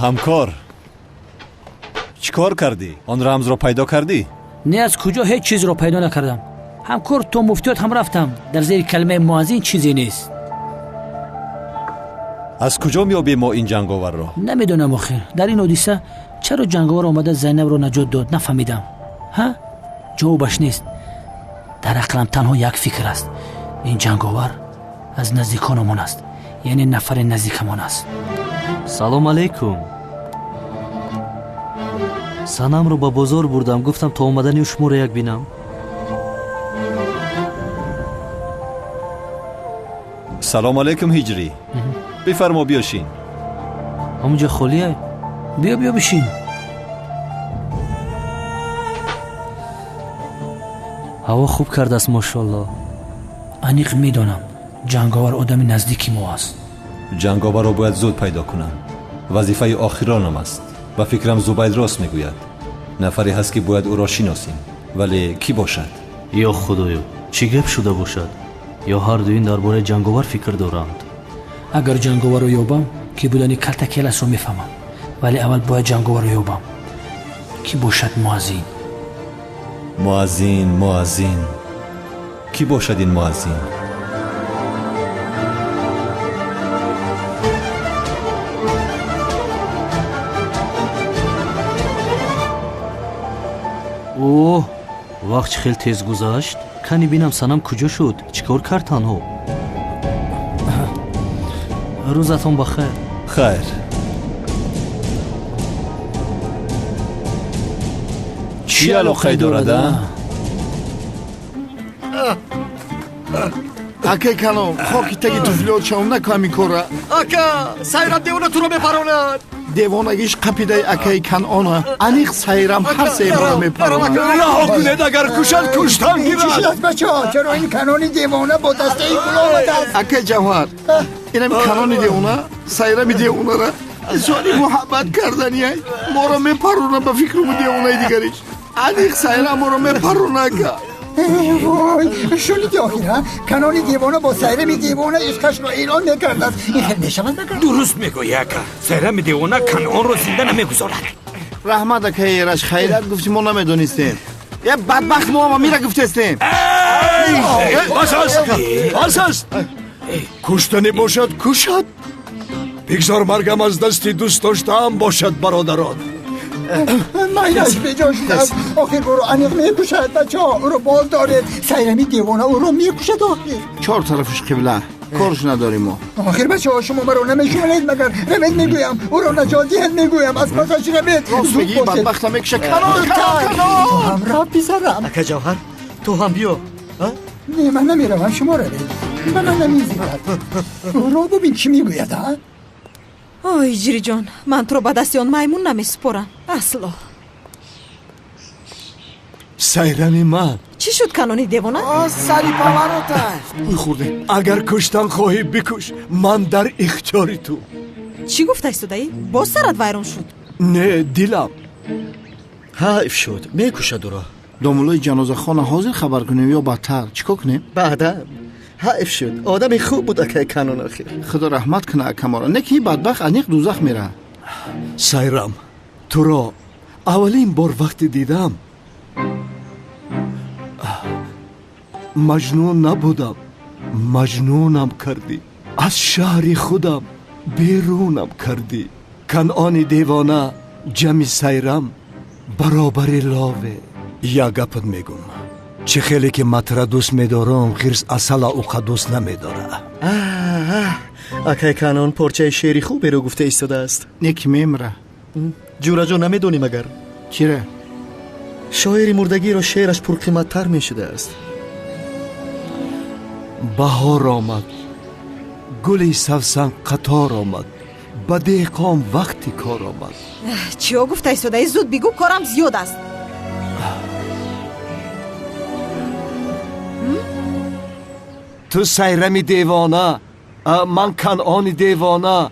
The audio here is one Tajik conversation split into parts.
Ҳамкор, чӣ кор кардӣ? Он рамзро пайдо кардӣ? Не, аз куҷо ҳеҷ чизро пайдо накардам. Ҳамкор, то муфтиёт ҳам рафтам. Дар зери калимаи муаззин чизе нест. Аз куҷо меёбем мо ин ҷанговарро? Намедонам охир. Дар ин ҳодиса чаро ҷанговар омада Зайнабро наҷот дод, нафаҳмидам. Ҳа? Ҷавобаш нест. Дар ақлам танҳо як фикр аст. Ин ҷанговар аз наздикономон аст, яъне нафари наздикамон аст. Салом алейкум. Санамро ба бозор бурдам, гуфтам то омадани шуморо як бинам. Салом алейкум, Ҳиҷрӣ. Бифармо, биёшин. Ҳамунҷа холия? Биё, биё бишин. Ҳаво хуб кардааст, мошоалло. Аниқ медонам, ҷанговар одами наздики мо аст. Ҷанговарро бояд зуд пайдо кунам. Вазифаи охиронам аст. Ба фикрам Зубайд рост мегӯяд. Нафаре ҳаст, ки бояд ӯро шиносем. Вале кӣ бошад? Ё худоё, чӣ гап шуда бошад? Ё ҳар дуин дар бораи ҷанговар фикр доранд? Агар ҷанговарро ёбам, ки будани калтакеласро мефаҳмам. Вале аввал бояд ҷанговарро ёбам. Кӣ бошад муаззин? Муаззин, муаззин. Кӣ бошад ин муаззин? Оҳ, вақт чӣ хел тез гузашт. Кани бинам Санам куҷо шуд? Чӣ кор кард танҳо? Рӯзатон ба хайр. Хайр. Чӣ алоқае дорад, а? Акай Канон, хоки таги туфлиот шавам, накунам ин корра. Ака, Сайрам девона туро мепаронад. Девонагиш қапидаи акаи Канона. Аниқ Сайрам ҳар себро мепаронад. Раҳо кунед, агар кушад, куштан гирад. Чӣ шуд, бачаҳо? Чаро ин Канони девона бо дастаи гул омадааст? Акаи Ҷавҳар, инами Канони девона, Сайрами девонара изҳори муҳаббат карданияй. Моро мепарона ба фикруму девонаи дигариш. Аниқ Сайрам моро мепарона, ака. Вой, шуниди охир, ҳа? Канони девона бо Сайрами девона ишқашро эълон мекардааст. Ин хел мешавад магар? Дуруст мегӯӣ, ака. Сайрами девона Канонро зинда намегузорад. Раҳмат, акаи Эраш, хайрат гуфти, мо намедонистем. Е, бадбахт, мо ама мира гуфтестем. Бас аст, бас аст. Куштанӣ бошад, кушад. Бигзор маргам аз дасти дӯст доштаам бошад, бародарон. Майнаш беҷо шудааст. Охир ӯро аниқ мекушад, бачаҳо. Ӯро боз доред. Сайрами девона ӯро мекушад охир. Чор тарафаш қибла. Корш надорем мо. Охир бачаҳо, шумо маро намешунавед магар? Равед мегӯям, ӯро наҷот диҳед мегӯям. Аз пасаш равед. Рост мегӣ, бадбахта мекуша. Канон, канон, канон. Ту ҳам рав, писарам. Ака Ҷавҳар, ту ҳам биё. Не, ман намеравам, шумо равед. Ба ман намезебад. Ӯро бубин чӣ мегӯяд, а? Ой, Ҳиҷриҷон, ман туро ба дасти он маймун намесупорам. Асло. Сайрами ман. Чӣ шуд, Канони девона? Сари паварота. Ӯй хӯрде. Агар куштан хоҳӣ, бикуш. Ман дар ихтиёри ту. Чӣ гуфта истодаӣ? Боз сарат вайрон шуд? Не, дилам. Ҳайф шуд, мекушад ӯро. Домулои ҷанозахона ҳозир хабар кунем ё баъдтар? Чӣ кор кунем? Баъдан. Ҳайф шуд, одами хуб буд акаи Канон охир. Худо раҳмат куна акаморо. Не ки бадбахт аниқ дузах меравад. Сайрам, туро аввалин бор вақте дидам, маҷнун набудам, маҷнунам кардӣ. Аз шаҳри худам берунам кардӣ. Канони девона ҷами Сайрам баробари лове. Як гапат мегум. Чӣ хеле ки матра дӯст медорам, ғирс асала уқа дӯст намедора. Акай Канон порчаи шеъри хуберо гуфта истодааст. Не ки мемра. Ҷураҷон, намедонӣ магар? Чира? Шоири мурдагиро шеъраш пурқиматтар мешудааст. Баҳор омад, гули савсан қатор омад, ба деҳқон вақти кор омад. Чиё гуфта истодаӣ? Зуд бигӯ, корам зиёд аст. Ту Сайрами девона, ман Канъони девона,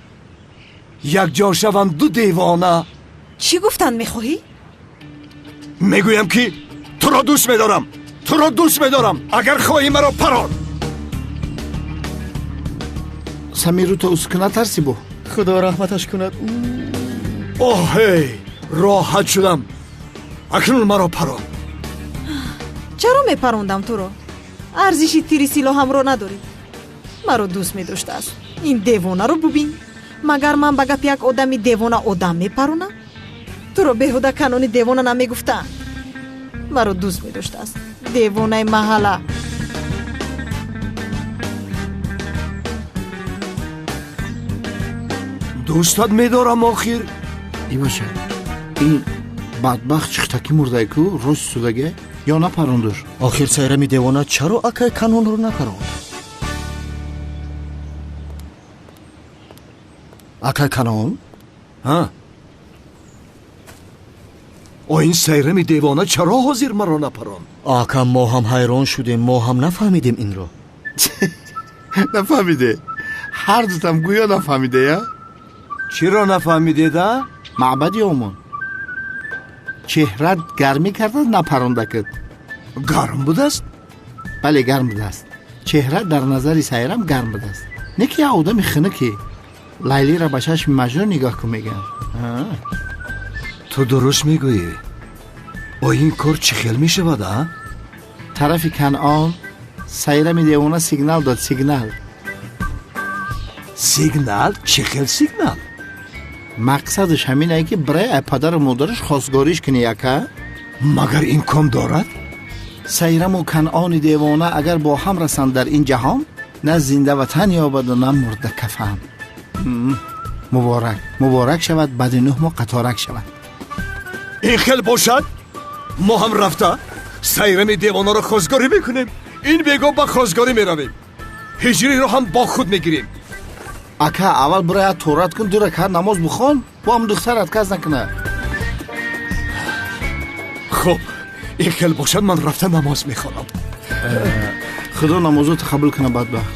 якҷо шаванд ду девона. Чӣ гуфтан мехоҳӣ? Мегӯям ки туро дӯст медорам, туро дӯст медорам. Агар хоҳӣ маро парон. Самиру то уск натарсӣ бо? Худо раҳматаш кунад. Оҳ, роҳат шудам. Акнун маро парон. Чаро мепарондам туро? Арзиши тири силоҳамро надорӣ. Маро дӯст медоштааст. Ин девонаро бубин. Магар ман ба гапи як одами девона одам мепаронам? Туро беҳуда Канъони девона намегуфтаанд. Маро дӯст медоштааст. Девонаи маҳалла. Дӯстат медорам охир. И бошад, ин бадбахт чихтакӣ мурдае ку рост судаге ё напарондуш? Охир Сайрами девона чаро акай Канъонро напаронд? Акай Канъон? Ҳа? О, ин Сайрами девона чаро ҳозир маро напаронд? Ака, мо ҳам ҳайрон шудем, мо ҳам нафаҳмидем инро. Нафаҳмиде? Ҳар дутам гӯё нафаҳмиде, я? Чиро нафаҳмидед, а? Маъбади омон. Чеҳрат гармӣ карда напарондакат. Гарм будааст? Бале, гарм будааст. Чеҳрат дар назари Сайрам гарм будааст. Не ки як одами хунуке. Лайлиро ба чашми Маҷнун нигоҳ кун мегӯям. Ту дуруст мегӯӣ. О, ин кор чӣ хел мешавад, а? Тарафи Канъон Сайрами девона сигнал дод, сигнал. Сигнал? Чӣ хел сигнал? Мақсадаш ҳаминае ки бирай ай падару модараш хостгориш кунӣ, ака. Магар имкон дорад? Сайраму Канъони девона агар бо ҳам расанд дар ин ҷаҳон, на зинда ватан ёбаду на мурда кафан. Муборак, муборак шавад, баъди 9 моҳ қаторак шавад. Ин хел бошад, мо ҳам рафта Сайрами девонаро хостгорӣ мекунем. Ин бего ба хостгорӣ меравем. Ҳиҷриро ҳам бо худ мегирем. Ака, аввал бирая торат кун, ду ракат намоз бихон, бо ҳам духтарат кас накунад. Хуб, ин хел бошад, ман рафта намоз мехонам. Худо намозото қабул кунад, бадбахт.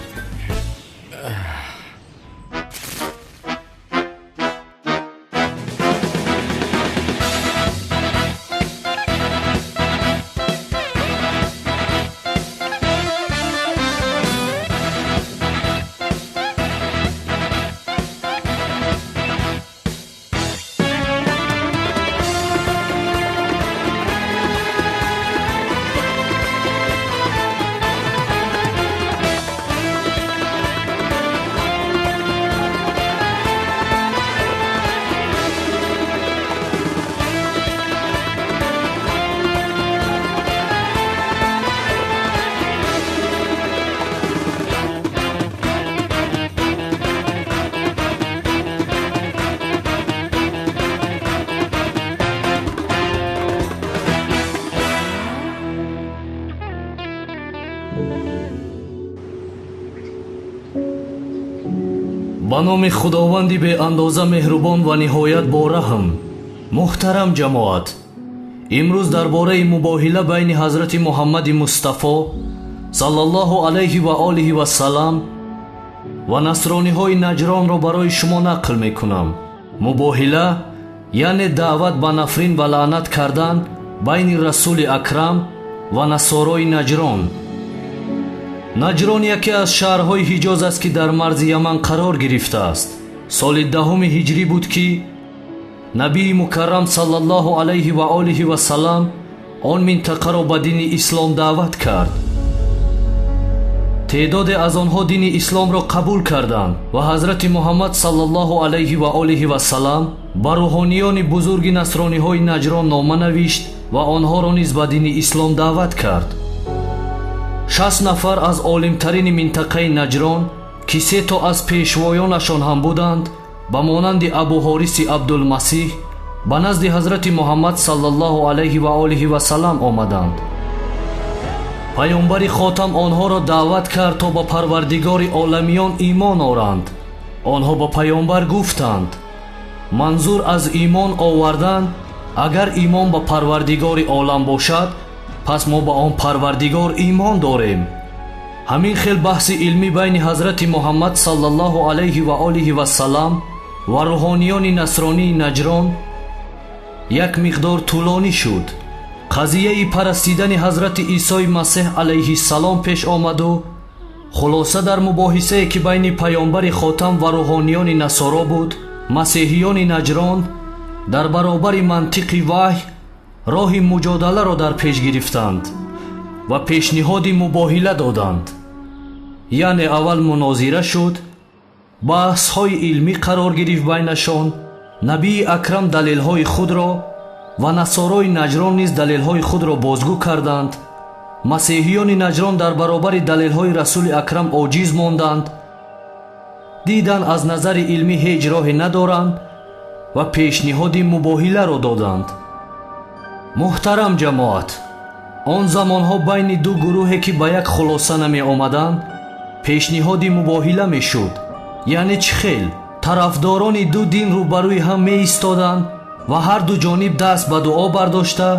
Ба номи Худованди беандоза меҳрубон ва ниҳоят бораҳм. Муҳтарам ҷамоат, имрӯз дар бораи мубоҳила байни ҳазрати Муҳаммади Мустафо саллаллоҳу алайҳи ва олиҳи вассалам ва насрониҳои Наҷронро барои шумо нақл мекунам. Мубоҳила яъне даъват ба нафрин ва лаънат кардан байни Расули Акрам ва насорои Наҷрон. Наҷрон яке аз шаҳрҳои Ҳиҷоз аст, ки дар марзи Яман қарор гирифтааст. Соли 10 ҳиҷрӣ буд, ки набии мукаррам саллаллоҳу алайҳи ва олиҳи вассалам он минтақаро ба дини ислом даъват кард. Теъдоде аз онҳо дини исломро қабул карданд ва ҳазрати Муҳаммад саллаллоҳу алайҳи ва олиҳи вассалам ба рӯҳониёни бузурги насрониҳои Наҷрон нома навишт ва онҳоро низ ба дини ислом даъват кард. 60 нафар аз олимтарини минтақаи Наҷрон, ки 3 то аз пешвоёнашон ҳам буданд, ба монанди Абуҳориси Абдулмасиҳ ба назди ҳазрати Муҳаммад саллаллоҳу алайҳи ва олиҳи вассалам омаданд. Паёмбари хотам онҳоро даъват кард то ба Парвардигори оламиён имон оранд. Онҳо ба паёмбар гуфтанд: манзур аз имон овардан, агар имон ба Парвардигори олам бошад, пас мо ба он Парвардигор имон дорем. Ҳамин хел баҳси илмӣ байни ҳазрати Муҳаммад саллаллоҳу алайҳи ва олиҳи вассалам ва рӯҳониёни насронии Наҷрон як миқдор тӯлонӣ шуд. Қазияи парастидани ҳазрати Исои Масеҳ алайҳиссалом пеш омаду хулоса дар мубоҳисае ки байни паёмбари хотам ва рӯҳониёни насоро буд, масеҳиёни Наҷрон дар баробари мантиқи ваҳй роҳи муҷодаларо дар пеш гирифтанд ва пешниҳоди мубоҳила доданд. Яъне аввал мунозира шуд, баҳсҳои илмӣ қарор гирифт байнашон, набии акрам далелҳои худро ва насорои Наҷрон низ далелҳои худро бозгӯ карданд. Масеҳиёни Наҷрон дар баробари далелҳои расули акрам оҷиз монданд, диданд аз назари илмӣ ҳеҷ роҳе надоранд ва пешниҳоди мубоҳиларо доданд. Муҳтарам ҷамоат, он замонҳо байни ду гурӯҳе ки ба як хулоса намеомаданд, пешниҳоди мубоҳила мешуд. Яъне чӣ хел? Тарафдорони ду дин рӯбарӯи ҳам меистоданд ва ҳар ду ҷониб даст ба дуо бардошта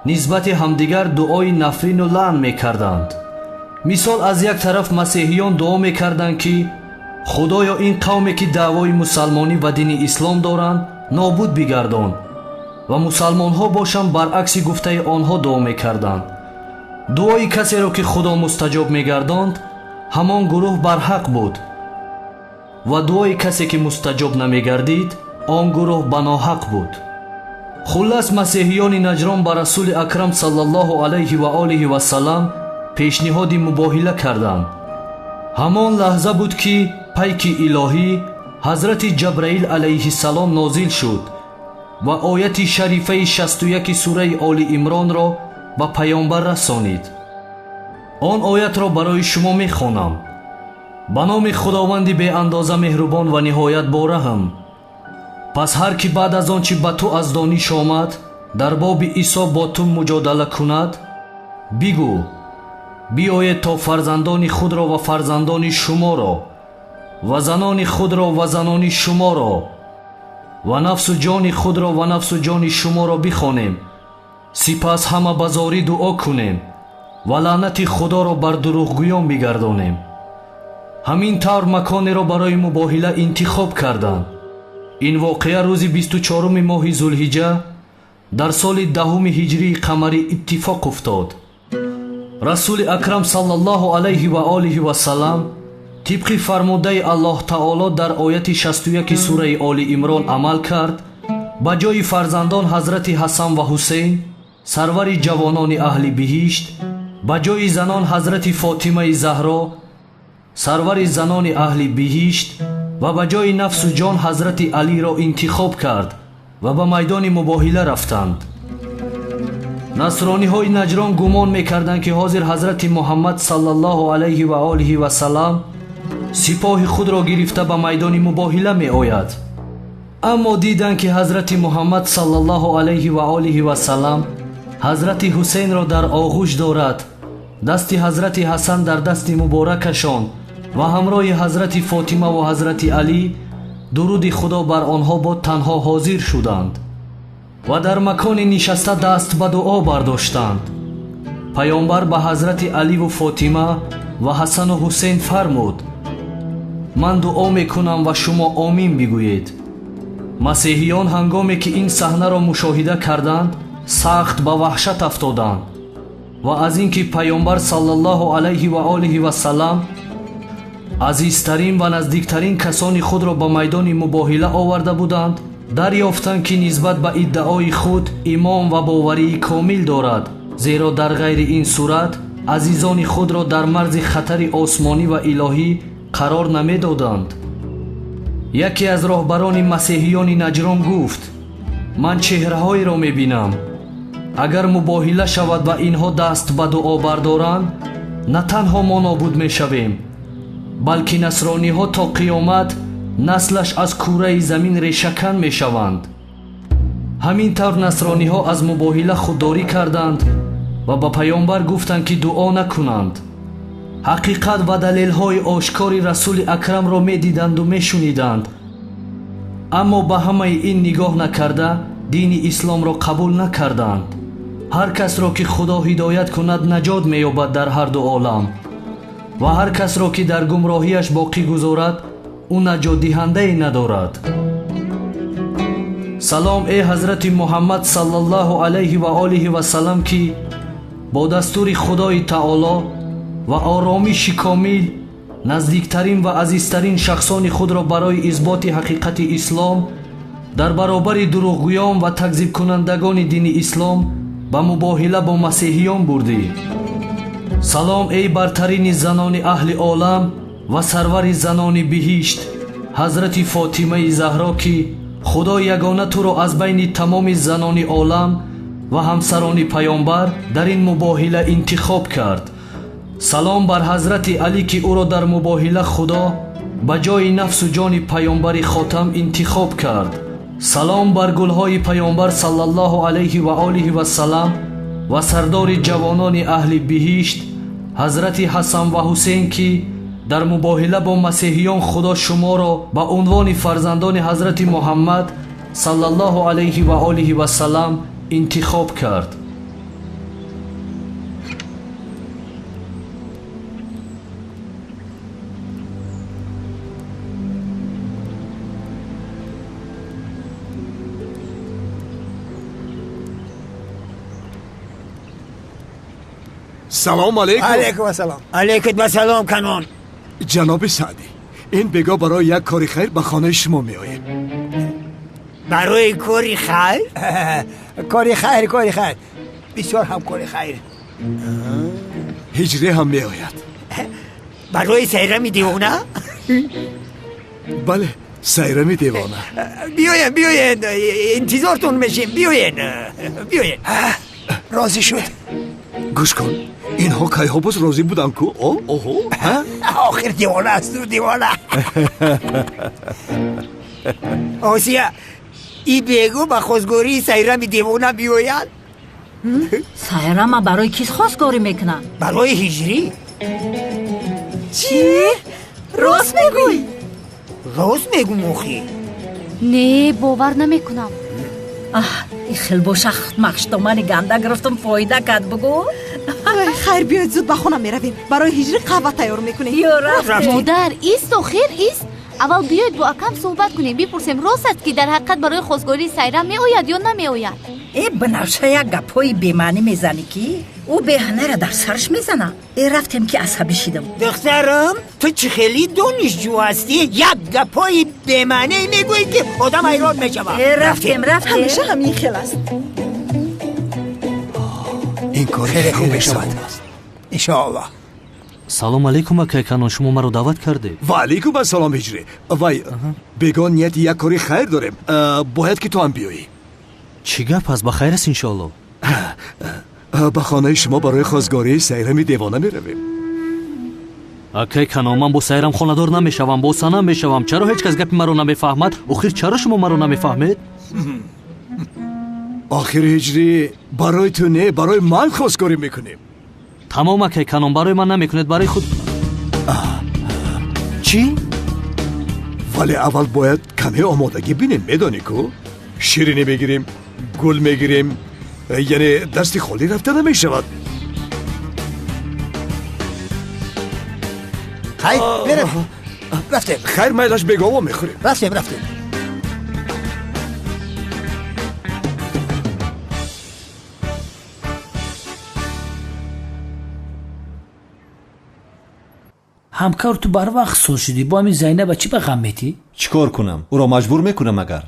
нисбати ҳамдигар дуои нафрину лаън мекарданд. Мисол, аз як тараф масеҳиён дуо мекарданд, ки худоё, ин қавме ки даъвои мусалмонӣ ва дини ислом доранд, нобуд бигардон, ва мусалмонҳо бошанд баръакси гуфтаи онҳо дуо мекарданд. Дуои касеро ки худо мустаҷоб мегардонд, ҳамон гурӯҳ барҳақ буд, ва дуои касе ки мустаҷоб намегардид, он гурӯҳ ба ноҳақ буд. Хуллас, масеҳиёни Наҷрон ба расули акрам саллаллоҳу алайҳи ва олиҳи вассалам пешниҳоди мубоҳила карданд. Ҳамон лаҳза буд, ки пайки илоҳӣ ҳазрати Ҷабраил алайҳиссалом нозил шуд ва ояти шарифаи 61 сураи Оли Имронро ба паёмбар расонид. Он оятро барои шумо мехонам. Ба номи Худованди беандоза меҳрубон ва ниҳоят бораҳм. Пас ҳар ки баъд аз он чӣ ба ту аз дониш омад, дар боби Исо бо ту муҷодала кунад, бигӯ: биёед то фарзандони худро ва фарзандони шуморо ва занони худро ва занони шуморо ва нафсу ҷони худро ва нафсу ҷони шуморо бихонем, сипас ҳама ба зорӣ дуо кунем ва лаънати Худоро бар дурӯғгӯён бигардонем. Ҳамин тавр маконеро барои мубоҳила интихоб карданд. Ин воқеа рӯзи 24 моҳи Зулҳиҷа дар соли 10 ҳиҷрии қамарӣ иттифоқ уфтод. Расули акрам саллаллоҳу алайҳи ва олиҳи вассалам тибқи фармудаи Аллоҳ таоло дар ояти 61 сураи Оли Имрон амал кард. Ба ҷои фарзандон ҳазрати Ҳасан ва Ҳусейн, сарвари ҷавонони аҳли биҳишт, ба ҷои занон ҳазрати Фотимаи Заҳро, сарвари занони аҳли биҳишт, ва ба ҷои нафсу ҷон ҳазрати Алиро интихоб кард ва ба майдони мубоҳила рафтанд. Насрониҳои Наҷрон гумон мекарданд, ки ҳозир ҳазрати Муҳаммад саллаллоҳу алайҳи ва олиҳи вассалам сипоҳи худро гирифта ба майдони мубоҳила меояд. Аммо диданд, ки ҳазрати Муҳаммад саллаллоҳу алайҳи ва олиҳи вассалам ҳазрати Ҳусейнро дар оғӯш дорад, дасти ҳазрати Ҳасан дар дасти муборакашон ва ҳамроҳи ҳазрати Фотима ва ҳазрати Алӣ, дуруди Худо бар онҳо бод, танҳо ҳозир шуданд ва дар макони нишаста даст ба дуо бардоштанд. Паёмбар ба ҳазрати Аливу Фотима ва Ҳасану Ҳусейн фармуд: ман дуо мекунам ва шумо омин бигӯед. Масеҳиён ҳангоме ки ин саҳнаро мушоҳида карданд, сахт ба ваҳшат афтоданд ва аз ин ки паёмбар саллаллоҳу алайҳи ва олиҳи вассалам азизтарин ва наздиктарин касони худро ба майдони мубоҳила оварда буданд, дарёфтанд, ки нисбат ба иддаои худ имон ва боварии комил дорад, зеро дар ғайри ин сурат азизони худро дар марзи хатари осмонӣ ва илоҳӣ қарор намедоданд. Яке аз роҳбарони масеҳиёни Наҷрон гуфт: ман чеҳраҳоеро мебинам, агар мубоҳила шавад ва инҳо даст ба дуо бардоранд, на танҳо мо нобуд мешавем, балки насрониҳо то қиёмат наслаш аз кураи замин решакан мешаванд. Ҳамин тавр насрониҳо аз мубоҳила худдорӣ карданд ва ба паёмбар гуфтанд, ки дуо накунанд. Ҳақиқат ва далелҳои ошкори расули акрамро медиданду мешуниданд, аммо ба ҳамаи ин нигоҳ накарда дини исломро қабул накарданд. Ҳар касро ки Худо ҳидоят кунад, наҷот меёбад дар ҳар ду олам. Ва ҳар касро ки дар гумроҳиаш боқӣ гузорад, ӯ наҷотдиҳандае надорад. Салом эй ҳазрати Муҳаммад саллаллоҳу алайҳи ва олиҳи васаллам, ки бо дастури Худои Таоло ва оромиши комил наздиктарин ва азизтарин шахсони худро барои исботи ҳақиқати ислом дар баробари дурӯғгӯён ва такзибкунандагони дини ислом ба мубоҳила бо масеҳиён бурдӣ. Салом эй бартарини занони аҳли олам ва сарвари занони биҳишт, ҳазрати Фотимаи Заҳро, ки Худои ягона туро аз байни тамоми занони олам ва ҳамсарони паёмбар дар ин мубоҳила интихоб кард. Салом бар ҳазрати Алӣ, ки ӯро дар мубоҳила Худо ба ҷои нафсу ҷони паёмбари хотам интихоб кард. Салом бар гулҳои паёмбар саллаллоҳу алайҳи ва олиҳи васаллам ва сардори ҷавонони аҳли биҳишт, ҳазрати Ҳасан ва Ҳусейн, ки дар мубоҳила бо масеҳиён Худо шуморо ба унвони фарзандони ҳазрати Муҳаммад саллаллоҳу алайҳи ва олиҳи васаллам интихоб кард. Салом алейкум. Алейкум ассалом. Алейкум ассалом, Канон. Ҷаноби Саъдӣ, ин бего барои як кори хайр ба хонаи шумо меоем. Барои кори хайр? Кори хайр, кори хайр. Бисёр ҳам кори хайр. Ҳиҷрӣ ҳам меояд. Барои сайрами девона? Бале, сайрами девона. Биёен, биёен, интизортон мешем. Биёен, биёен. Розӣ шуд. Гӯш кун, инҳо кайҳо боз розӣ буданд ку? Оҳо, охир девона аст, девона. Осия, и бегу ба хостгории сайрами девона биёяд? Сайрама барои кис хостгорӣ мекунад? Барои ҳиҷрӣ. Чӣ? Рост мегӯӣ? Рост мегӯм охи. Не, бовар намекунам. Аҳ, хел боша махштомани ганда гирифтам, фоида кард, бугӯ. Хайр, биёед зуд ба хона меравем. Барои ҳиҷрӣ қаҳва тайёр мекунем. Модар, ист, охир ист. Аввал биёед бо акам суҳбат кунем, бипурсем рост аст ки дар ҳақиқат барои хостгории сайрам меояд ё намеояд. Э, Банафша, як гапҳои бемаънӣ мезанӣ, ки ӯ беҳанара дар сараш мезана. Э, рафтем ки асабӣ шидам. Духтарам, ту чӣ хеле донишҷӯ ҳастӣ, як гапҳои бемаънӣ мегӯӣ, ки одам ҳайрон мешавад. Э, рафтем, рафтем. Ҳамеша ҳамин хел аст. Ин кор хеле хуб мешавад, иншоаллоҳ. Салом алейкум, акай Канон, шумо маро даъват кардед. Ва алейкум ассалом, ҳиҷрӣ. Вай, бегон нияти як кори хайр дорем, бояд ки ту ҳам биёӣ. Чӣ гап аст? Ба хайр аст, иншоаллоҳ. Ба хонаи шумо барои хостгории сайрами девона меравем. Акай Канон, ман бо сайрам хонадор намешавам, бо санам мешавам. Чаро ҳеҷ кас гапи маро намефаҳмад? Охир чаро шумо маро намефаҳмед? Охир ҳиҷрӣ, барои ту не, барои ман хостгорӣ мекунем. Тамом, акай Канон, барои ман намекунед, барои худ. Чӣ? Вале аввал бояд каме омодагӣ бинем, медонӣ ку? Ширинӣ мегирем, гул мегирем, яъне дасти холӣ рафта намешавад. Хайр, меравем. Рафтем. Хайр, майлаш бегово мехӯрем. Рафтем, рафтем. Ҳамкор, ту барвақт соз шудӣ. Бо ҳамин Зайнаба чӣ ба ғам метӣ? Чӣ кор кунам? Ӯро маҷбур мекунам агар.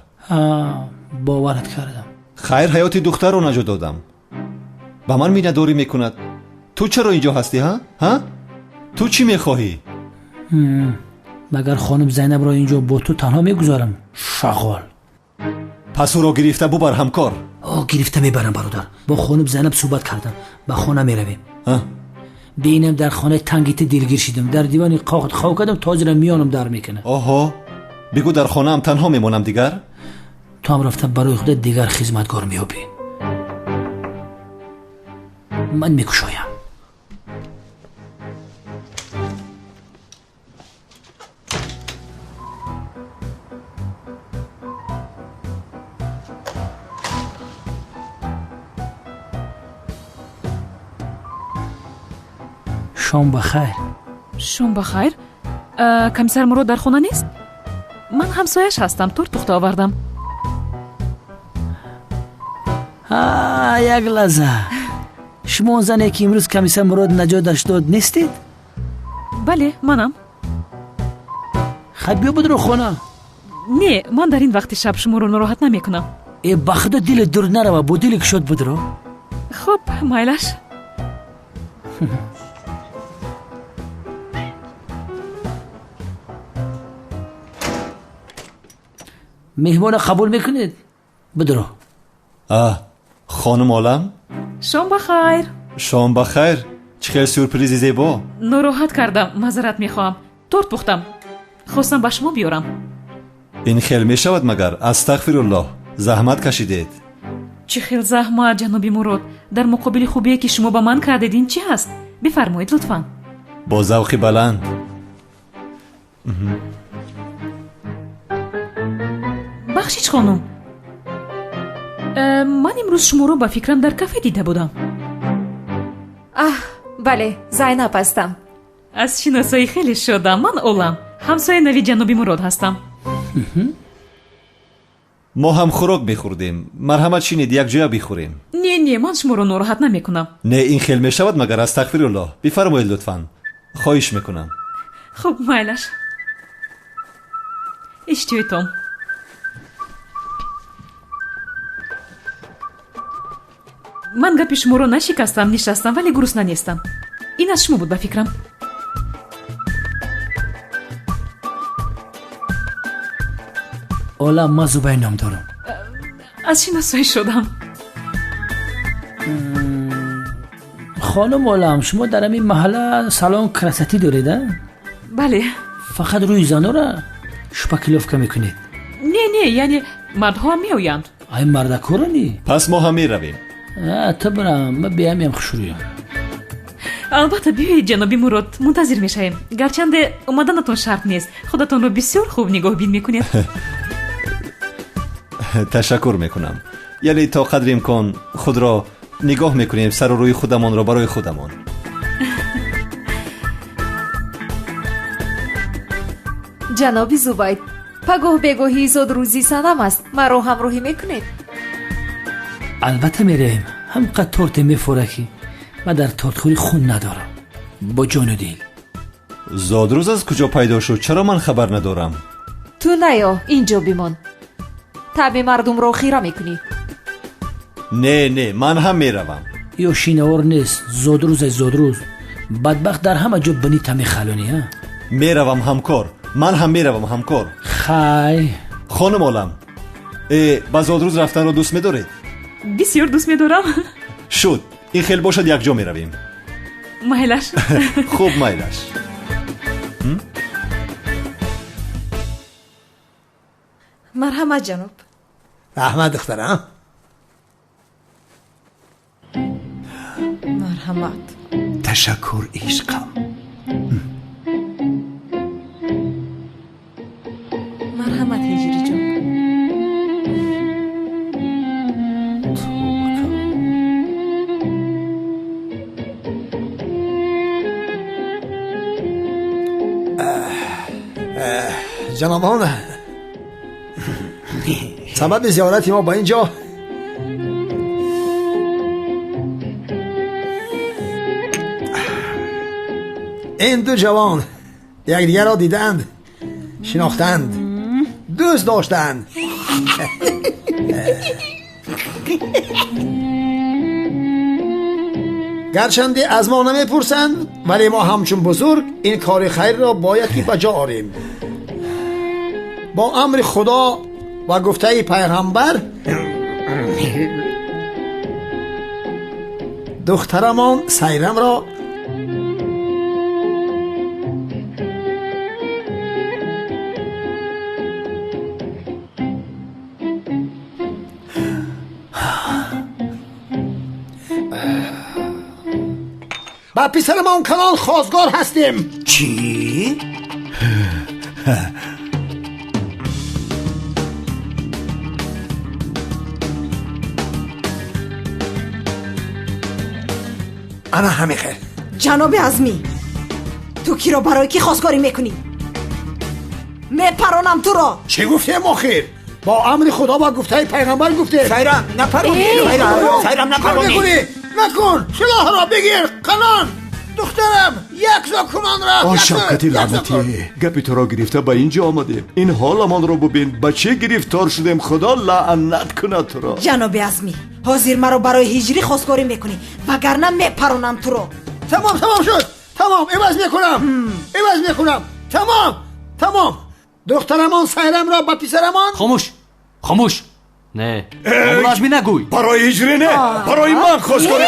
Боварат кардам. Хайр, ҳаёти духтарро наҷот додам. Ба ман миннатдорӣ мекунад. Ту чаро инҷо ҳастӣ, ҳа? Ҳа? Ту чӣ мехоҳӣ? Магар хонум Зайнабро инҷо бо ту танҳо мегузорам? Шағол. Пас ӯро гирифта бубар, ҳамкор. Гирифта мебарам, бародар. Бо хонум Зайнаб суҳбат кардам. Ба хона меравем. Бинам дар хонаи танги ту дилгир шидам. Дар дивани қоғ хоб кардам, тозира миёнам дар мекунад. Оҳо, бигӯ дар хонаам танҳо мемонам дигар? Ту ҳам рафта барои худат дигар хизматгор меёбӣ. Ман мекушоям. Шом ба хайр. Шом ба хайр. Комиссар Мурод дар хона нест? Ман ҳамсояш ҳастам, торт пухта овардам. Як лаҳза, шумо он зане ки имрӯз комиссар Мурод наҷоташ дод нестед? Бале, манам. Хай, биё будро хона. Не, ман дар ин вақти шаб шуморо нороҳат намекунам. Э, ба худо дилет дур нарава, бо дили кушод будро. Хуб, майлаш. Меҳмона қабул мекунед? Будро. Хонум Олам. Шом ба хайр. Шом ба хайр. Чӣ хел сюрпризи зебо! Нороҳат кардам, маъзарат мехоҳам. Торт пухтам, хостам ба шумо биёрам. Ин хел мешавад магар? Астағфируллоҳ, заҳмат кашидед. Чӣ хел заҳмат, ҷаноби Мурод? Дар муқобили хубие ки шумо ба ман кардед, ин чӣ ҳаст? Бифармоед, лутфан. Бо завқи баланд. Бахшиш, хонум, ман имрӯз шуморо ба фикрам дар кафе дида будам. Аҳ, бале, Зайнаб ҳастам. Аз шиносоӣ хеле шодам. Ман Олам, ҳамсояи нави ҷаноби Мурод ҳастам. Мо ҳам хӯрок мехӯрдем. Марҳамат, шинед, якҷоя бихӯрем. Не, не, ман шуморо нороҳат намекунам. Не, ин хел мешавад магар? Астағфируллоҳ, бифармоед, лутфан, хоҳиш мекунам. Хуб, майлаш. Иштиҳои. Ман гапи шуморо нашикастам, нишастам, вале гурусна нестам. Ин аз шумо буд, ба фикрам. Олам, ман Зубайр ном дорам. Аз шиносоӣ шудам. Хонум Олам, шумо дар ҳамин маҳалла салон красоты доред, а? Бале. Фақат рӯи занора шпаклёвка мекунед? Не, не, яъне мардҳоам меоянд. Ай, мардакорони? Пас мо ҳам меравем. Ту бирам, ман беҳамиам хушрӯям. Албатта, биёед, ҷаноби Мурод, мунтазир мешавем. Гарчанде омаданатон шарт нест, худатонро бисёр хуб нигоҳбин мекунед. Ташаккур мекунам. Яъне то қадри имкон худро нигоҳ мекунем, сару рӯи худамонро барои худамон. Ҷаноби Зубайд, пагоҳ бегоҳии зодрӯзи Санам аст, маро ҳамроҳӣ мекунед? Албатта меравем. Ҳамқадр торте мефора, ки ман дар тортхӯрӣ хун надорам, бо ҷону дил. Зодрӯз аз куҷо пайдо шуд? Чаро ман хабар надорам? Ту наё, инҷо бимон, таъби мардумро хира мекунӣ. Не, не, ман ҳам меравам. Ё шиновор нест, зодрӯз ай зодрӯз. Бадбахт дар ҳама ҷо бинита мехалонӣ, а? Меравам, ҳамкор, ман ҳам меравам, ҳамкор. Хай. Хонум Олам, э ба зодрӯз рафтанро дӯст медоред? Бисёр дӯст медорам. Шуд, ин хел бошад, якҷо меравем. Майлаш. Хуб, майлаш. Марҳамат, ҷаноб. Раҳмат, духтарам. Марҳамат. Ташаккур, ишқам. Марҳамат, Ҳиҷриҷон. Ҷанобон, сабаби зиёрати мо ба ин ҷо ин ду ҷавон якдигарро дидаанд, шинохтанд, дӯст доштанд. Гарчанде аз мо намепурсанд, вале мо ҳамчун бузург ин кори хайрро бояд ки ба ҷо орем. Бо амри Худо ва гуфтаи пайғамбар, духтарамон Сайрамро ба писарамон Канон хостгор ҳастем. Чӣ? Ана ҳамин хел. Ҷаноби Азмӣ, Ту киро барои кӣ хостгорӣ мекунӣ? Мепаронам туро. Чӣ гуфтем охир? Бо амри Худо ва гуфтаи пайғамбар гуфтем. Сайрам, напаронӣ. Сайрам, напаронӣ. Накун, силоҳро бигир, канон. Духтарам, якзо кунон рафт. О, Шавкати лаънатӣ, гапи туро гирифта ба инҷо омадем. Ин ҳоламонро бубин, ба чӣ гирифтор шудем. Худо лаънат кунад туро. Ҷаноби Азмӣ, ҳозир маро барои ҳиҷрӣ хостгорӣ мекунӣ, вагарна мепаронам туро. Тамом, тамом шуд. Тамом, иваз мекунам. Иваз мекунам. Тамом, тамом. Духтарамон Сайрамро ба писарамон. Хомӯш, хомӯш. Не, лазми нагӯй. Барои ҳиҷрӣ не, барои ман хостгорӣ.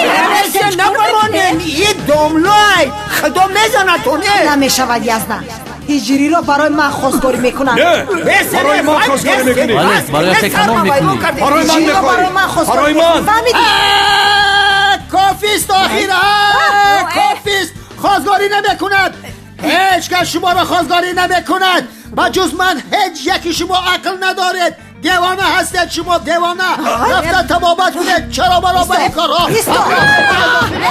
Напаронем, и домлой. Худо мезанад ту, не. Намешавад Яздан. Ҳиҷриро барои ман хостгорӣ мекунанд. Не, барои ман хостгорӣ мекунӣ. Барои як канон мекунӣ. Барои ман мехоҳӣ. Барои ман. Фаҳмидӣ? Кофист охир, кофист. Хостгорӣ намекунад. Ҳеҷ кас шуморо хостгорӣ намекунад. Ба ҷуз ман ҳеҷ яки шумо ақл надоред. Девона ҳастед шумо, девона. Рафта табобат кунед. Чаро маро ба ин корҳо?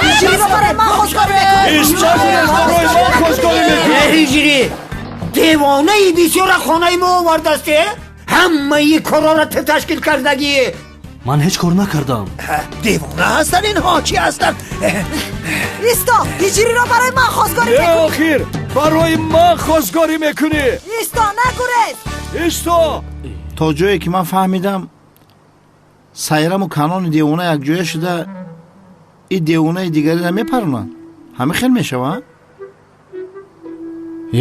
Ҳиҷриро барои ман хостгорӣ мекунӣ. Барои ман хостгорӣ мекунӣ. Ҳиҷрӣ, девонаи бисёра хонаи мо овардастӣ. Ҳамаи корҳоро ту ташкил кардагӣ. Ман ҳеҷ кор накардам. Девона ҳастанд инҳо, чӣ ҳастанд? Исто, ҳиҷриро барои ман хостгорӣ мекунӣ. Охир, барои ман хостгорӣ мекунӣ. Исто, нагурез. Исто. То ҷое ки ман фаҳмидам, Сайраму Канони девона якҷоя шуда и девонаи дигареро мепаронанд. Ҳамин хел мешавад?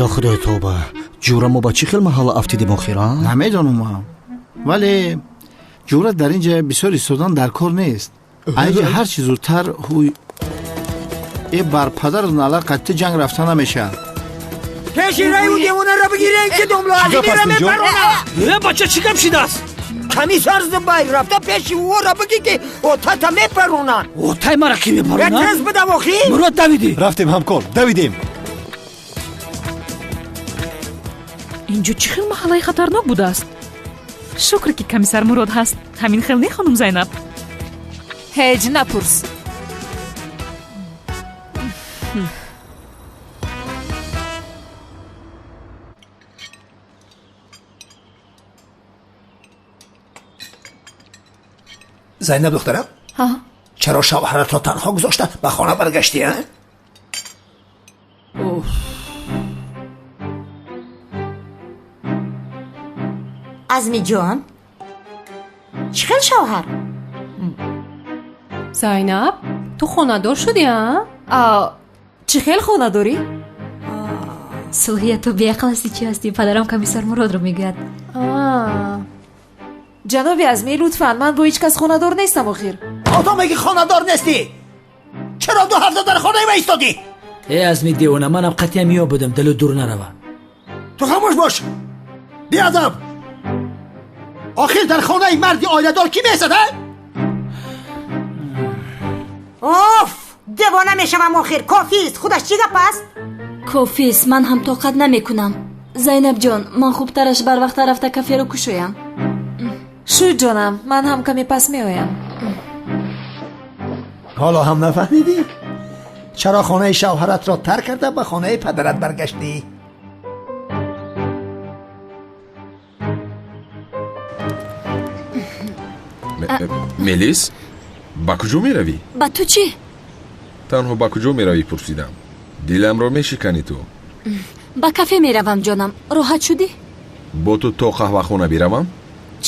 Ё Худои тавба, ҷура мо ба чӣ хел маҳалла афтидем охир, а? Намедонам ман, вале ҷура дар ин ҷа бисёр истодан дар кор нест. Айҷа ҳар чӣ зудтар ҳуй э бар падару нала қатъи ҷанг рафта намешавад. Пеши раю девонаро бигирен ки домло азимиро мепарона. Э, бача, чӣ гап шидааст? Комиссар Зубайр рафта пеши ӯро бигӣ ки отата мепаронанд. Отай мара ки мепаронанд? Тез бидав охир. Мурод, давидӣ. Рафтем ҳамкор, давидем. Инҷо чӣ хел маҳаллаи хатарнок будааст? Шукр ки комиссар Мурод ҳаст. Ҳамин хел не, хонум Зайнаб? Ҳеҷ напурс. Зайнаб духтарам, чаро шавҳаратро танҳо гузошта ба хона баргаштӣ, а? Азмиҷон, чӣ хел шавҳар? Зайнаб, ту хонадор шудӣ, а? Чӣ хел хонадорӣ? Сулҳия, ту беақл ҳастӣ, чӣ ҳастӣ? Падарам комиссар Муродро мегӯяд. Ҷаноби Азмӣ, лутфан, ман бо ҳеҷ кас хонадор нестам охир. Одаме ки хонадор нестӣ, чаро 2 ҳафта дар хонаи ма истодӣ? Э, Азми девона, манам қатъиян меёбудам, дилу дур нарава. Ту хомӯш бош, беадаб. Охир дар хонаи марди оиладор кӣ месад, а? Оф, девона мешавам охир. Кофист. Худаш чӣ гап аст? Кофист, ман ҳам тоқат намекунам. Зайнабҷон, ман хубтараш барвақта рафта каферо кушоям. Шуд ҷонам, ман ҳам каме пас меоям. Ҳоло ҳам нафаҳмидӣ? Чаро хонаи шавҳаратро тарк карда ба хонаи падарат баргаштӣ? Мелис, ба куҷо меравӣ? Ба ту чӣ? Танҳо ба куҷо меравӣ пурсидам. Диламро мешиканӣ ту. Ба кафе меравам ҷонам. Роҳат шудӣ? Бо ту то қаҳвахона биравам?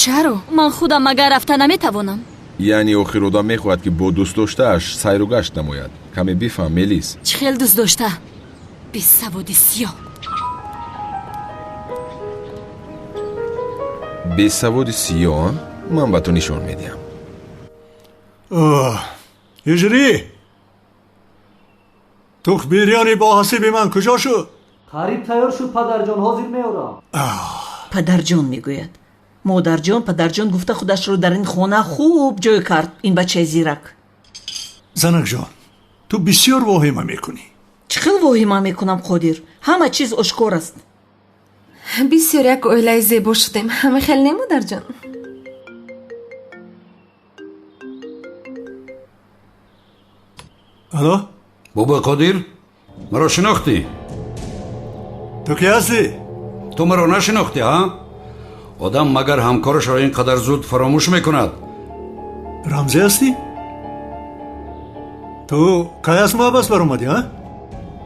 Чаро? Ман худам магар рафта наметавонам. Яъне охир одам мехоҳад ки бо дӯстдоштааш сайру гашт намояд. Каме бифаҳм, Мелис. Чӣ хел дӯст дошта? Бесаводи сиёҳ. Бесаводи сиёҳ? Ман ба ту нишон медиҳам. Ҳиҷрӣ, тухм бирёни бо ҳасиби ман куҷо шуд? Қариб тайёр шуд, падарҷон, ҳозир меорам. Падарҷон мегӯяд. Модарҷон, падарҷон гуфта худашро дар ин хона хуб ҷой кард, ин бачаи зирак. Занакҷон, ту бисёр воҳима мекунӣ. Чӣ хел воҳима мекунам, Қодир? Ҳама чиз ошкор аст. Бисёр як оилаи зебо шудем. Ҳама хел не, модарҷон? Алло? Бобои Қодир, маро шинохтӣ? Ту кӣ ҳастӣ? Ту маро нашинохтӣ, ҳа? Одам магар ҳамкорашро ин қадар зуд фаромӯш мекунад? Рамзӣ ҳастӣ? Ту кай аз маҳбас баромадӣ, ҳа?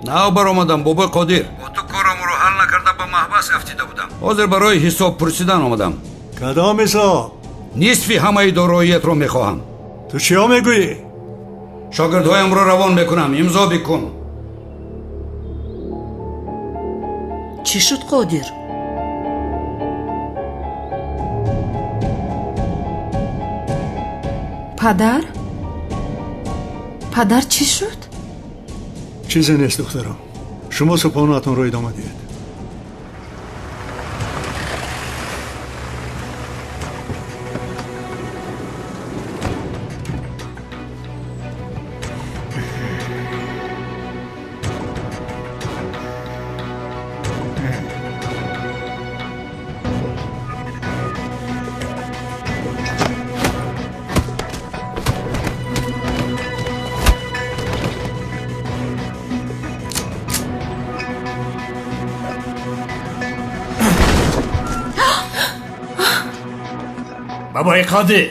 Нав баромадам, бобои Қодир. Бо ту корамро ҳал накарда ба маҳбас афтида будам. Ҳозир барои ҳисоб пурсидан омадам. Кадом ҳисоб? Нисфи ҳамаи дороиятро мехоҳам. Ту чиҳо мегӯӣ? Шогирдҳоямро равон мекунам, имзо бикун. Чӣ шуд, Қодир? Падар? Падар, чӣ шуд? Чизе нест, духтарам. Шумо субҳонаатонро идома диҳед. Бобои Қодир,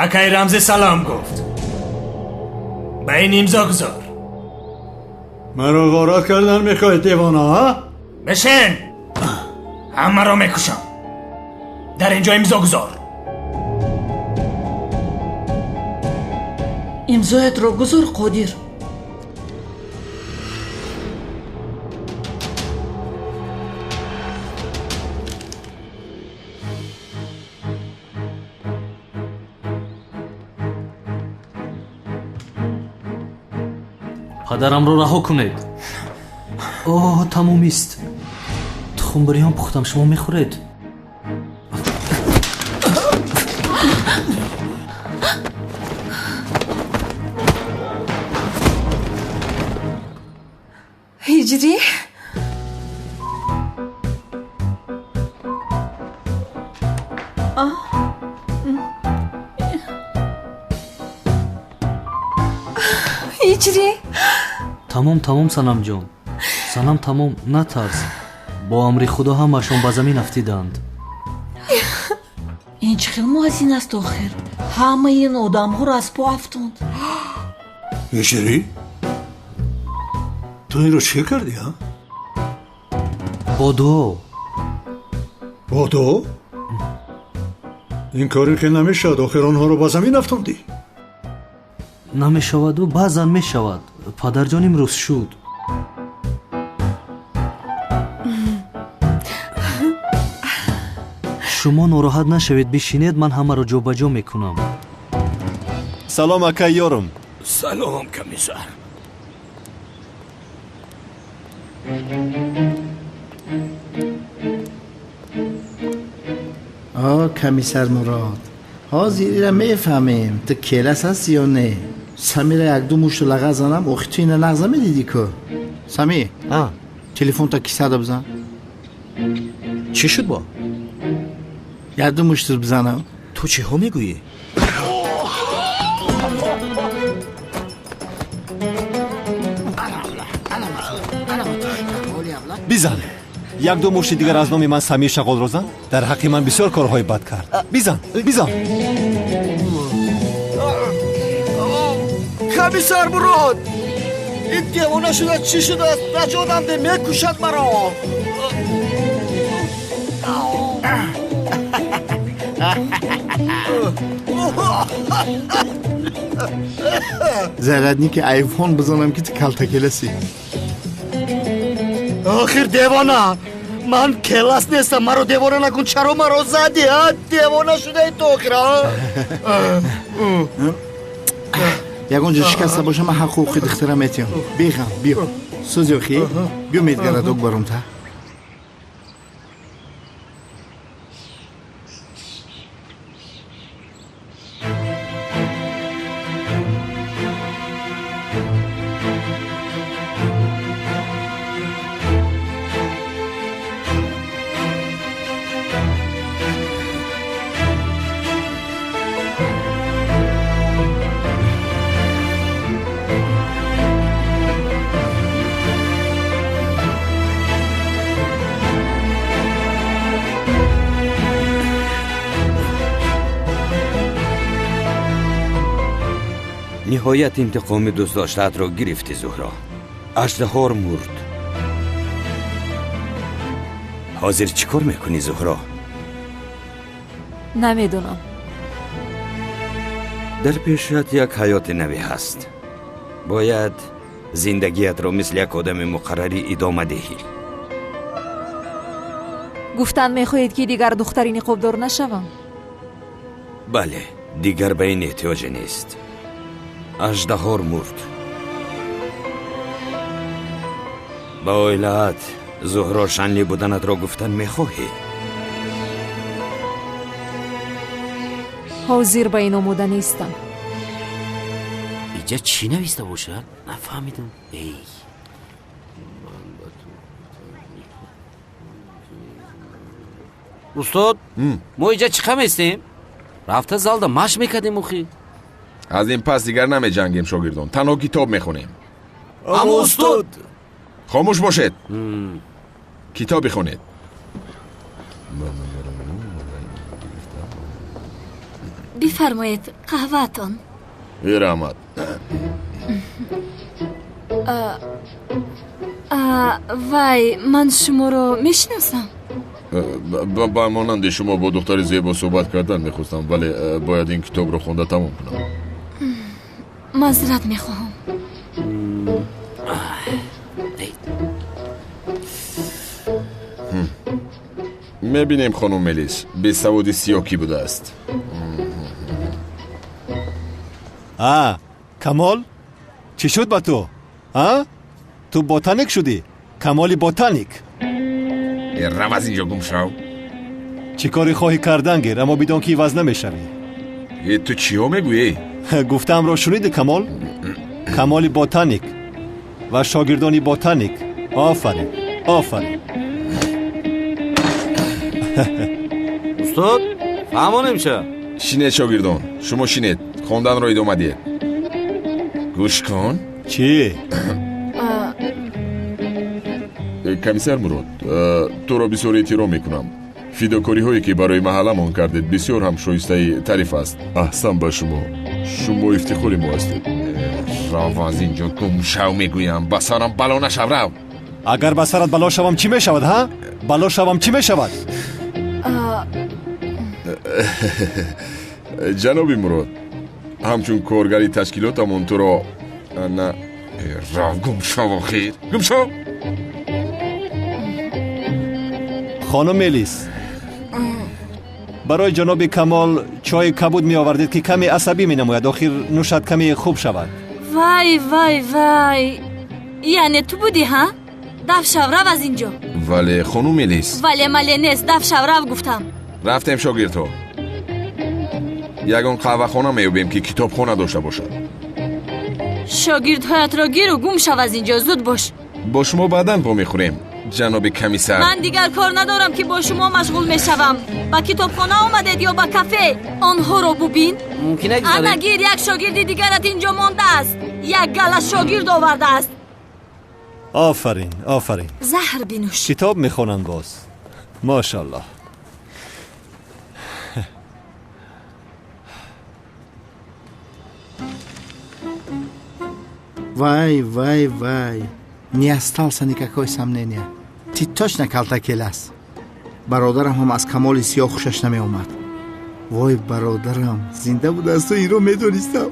акай Рамзӣ салом гуфт. Ба ин имзо гузор. Маро ғорат кардан мехоҳӣ, девона, ҳа? Бишин! Ҳамаро мекушам. Дар инҷо имзо гузор. Имзоятро гузор, Қодир. Падарамро раҳо кунед. Оҳ, тамомист. Тухмбириён пухтам, шумо мехӯред? Ҳиҷрӣ? Ҳиҷрӣ? Тамом, тамом, Санамҷон. Санам, тамом, натарс. Бо амри Худо ҳамаашон ба замин афтиданд. Ин чӣ хел муаззин аст охир? Ҳамаи ин одамҳоро аз по афтонд. Ҳиҷрӣ? Ту инро чӣ кардӣ, ҳа? Бо дуо. Бо дуо? Ин коре ки намешавад, охир онҳоро ба замин афтондӣ. Намешаваду баъзан мешавад. Падарҷон, имрӯз шуд. Шумо нороҳат нашавед, бишинед, ман ҳамаро ҷобаҷо мекунам. Салом, акай ёрум. Салом, комиссар. О, комиссар Мурод, ҳозир ира мефаҳмем, ту келас ҳастӣ ё не. Самира якду мушту лағаз занам, охи ту ина нағз намедидӣ ку? Самир, телефонта кисада бизан. Чӣ шуд бо? Якду мушту бизанам. Ту чиҳо мегӯӣ? Бизан. Якду мушти дигар аз номи ман Самир Шағолро зан. Дар ҳаққи ман бисёр корҳои бад кард. Бизан, бизан. Комиссар Мурод, ин девона шуда чӣ шудааст? Наҷотам де, мекушад маро. Зарядники айфон бизанам ки ту калтакеласи. Охир девона, ман келас нестам, маро девона накун. Чаро маро задӣ, а? Девона шудаи ту охир, а? Ягон ҷо шикаста боша, ман ҳақ ҳуқуқи духтарам метиҳам. Беғам, биё. Сӯзи охи, биё медгарадок баром та. Ниҳоят интиқоми дӯстдоштаатро гирифтӣ, Зуҳро. Аждаҳор мурд. Ҳозир чӣ кор мекунӣ, Зуҳро? Намедонам. Дар пешат як ҳаёти наве ҳаст. Бояд зиндагиятро мисли як одами муқаррарӣ идома диҳӣ. Гуфтан мехоҳед, ки дигар духтари ниқобдор нашавам? Бале, дигар ба ин эҳтиёҷе нест. Аждаҳор мурд. Ба оилаат Зуҳро Шанли буданатро гуфтан мехоҳӣ? Ҳозир ба ин омода нестам. Иҷа чӣ нависта бошад? Нафаҳмидам. Эй, устод, мо иҷа чӣ қаместем? Рафта залда машқ мекардем охи. Аз ин пас дигар намеҷангем, шогирдон. Танҳо китоб мехонем. Аммо устод, хомӯш бошед. Китоб бихонед. Бифармоед, қаҳваатон. Раҳмат. Вай, ман шуморо мешиносам. Ба монанди шумо бо духтари зебо суҳбат кардан мехостам, вале бояд ин китобро хонда тамом кунам. Маъзарат мехоҳам. Мебинем, хонум Мелис, бесаводи сиёҳ кӣ будааст. А, Камол, чӣ шуд ба ту? А? Ту ботаник шудӣ? Камоли ботаник. Рав аз инҷо, гум шав. Чӣ коре хоҳӣ кардан гир, аммо бидон ки иваз намешавӣ. Э, ту чиҳо мегӯӣ? Гуфтаамро шуниди, Камол? Камоли ботаник ва шогирдони ботаник. Офарин, офарин. Устод, фаҳмонем ча? Шинед, шогирдон, шумо шинед, хонданро идома диҳед. Гӯш кун. Чӣ? Комиссар Мурод, туро бисёр эҳтиром мекунам. Фидокориҳое ки барои маҳалламон кардед, бисёр ҳам шоистаи таъриф аст. Аҳсан ба шумо. Шумо ифтихори мо ҳастед. Рав аз инҷо, гум шав, мегӯям. Ба сарам бало нашав, рав. Агар ба сарат бало шавам, чӣ мешавад, ҳа? Бало шавам, чӣ мешавад? Ҷаноби Мурод, ҳамчун коргари ташкилотамон туро на, рав, гум шав, охир. Гум шав. Хонум Мелис, барои ҷаноби Камол чойи кабуд меовардед, ки каме асабӣ менамояд. Охир нӯшад, каме хуб шавад. Вай, вай, вай, яъне ту будӣ, ҳа? Даф шав, рав аз инҷо. Вале, хонум Мелис. Вале мале нест, даф шав, рав гуфтам. Рафтем, шогирдҳо. Ягон қаҳвахона меёбем, ки китобхона дошта бошад. Шогирдҳоятро гиру гум шав аз инҷо, зуд бош. Бо шумо баъдан вомехӯрем, ҷаноби комиссар. Ман дигар кор надорам, ки бо шумо машғул мешавам. Ба китобхона омадед ё ба кафе? Онҳоро бубин. Мумкин ана гир, як шогирди дигарат инҷо мондааст. Як гала шогирд овардааст. Офарин, офарин. Заҳр бинӯш. Китоб мехонанд боз. Мошаллоҳ. Вай, вай, вай. Не остался никакой сомнения. Ты точно калтакелас. Бародарам ҳам аз Камоли сиёҳ хушаш намеомад. Вой, бародарам, зинда будааст, инро медонистам.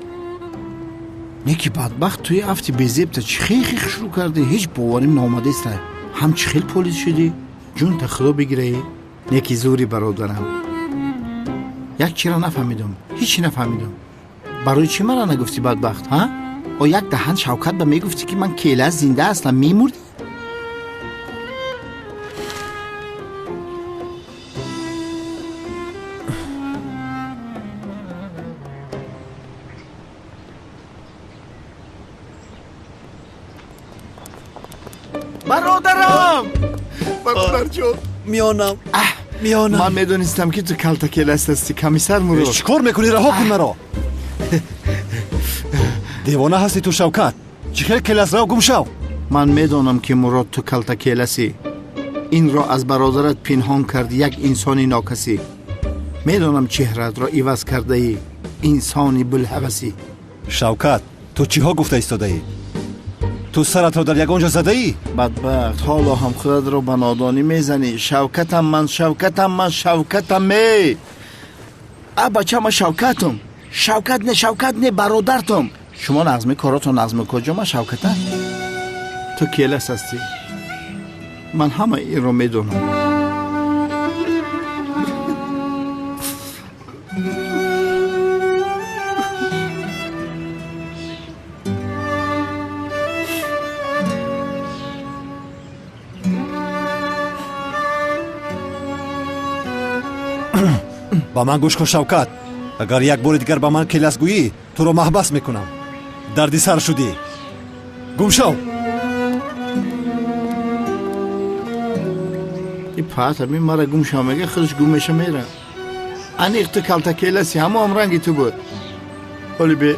Неки бадбахт, туи афти безебта чӣ хел шурӯъ кардӣ? Ҳеҷ боварим наомадеста. Ҳам чӣ хел полис шудӣ? Ҷунта худо бигираӣ. Неки зури бародарам. Як чиро нафаҳмидам, ҳеҷ нафаҳмидам. Барои чӣ мара нагуфтӣ, бадбахт, ҳа? О, як даҳан Шавкат ба мегуфтӣ, ки ман келас зинда ҳастам, мемурдӣ? Бародарам! Бародарҷон! Миёнам, миёнам. Ман медонистам, ки ту калтакелас ҳастӣ, комиссар Мурод. Чӣ кор мекунӣ? Раҳо кун маро. Девона ҳастӣ ту, Шавкат. Чӣ хел келас? Рав, гум шав. Ман медонам, ки Мурод, ту калтакеласӣ. Инро аз бародарат пинҳон карди, як инсони нокасӣ. Медонам, чеҳраатро иваз кардаӣ, инсони булҳавасӣ. Шавкат, Ту чиҳо гуфта истодаӣ? Ту саратро дар ягон ҷо задаӣ? Бадбахт, ҳоло ҳам худатро ба нодонӣ мезанӣ. Шавкатам ман, Шавкатам ман, Шавкатам э! А бача, ман Шавкатам. Шавкат не, Шавкат не, бародартам. Шумо нағзми коротон нағзми куҷо ман Шавката? Ту келас ҳастӣ. Ман ҳама инро медонам. Ба ман гӯш кун, Шавкат. Агар як бори дигар ба ман келас гӯӣ, туро маҳбас мекунам. Дарди сар шудӣ. Гум шав. И пат ҳамин мара гум шав мега, худаш гум меша мера. Аниқ ту калта келаси, ҳамоам ранги ту буд. Ҳоли бе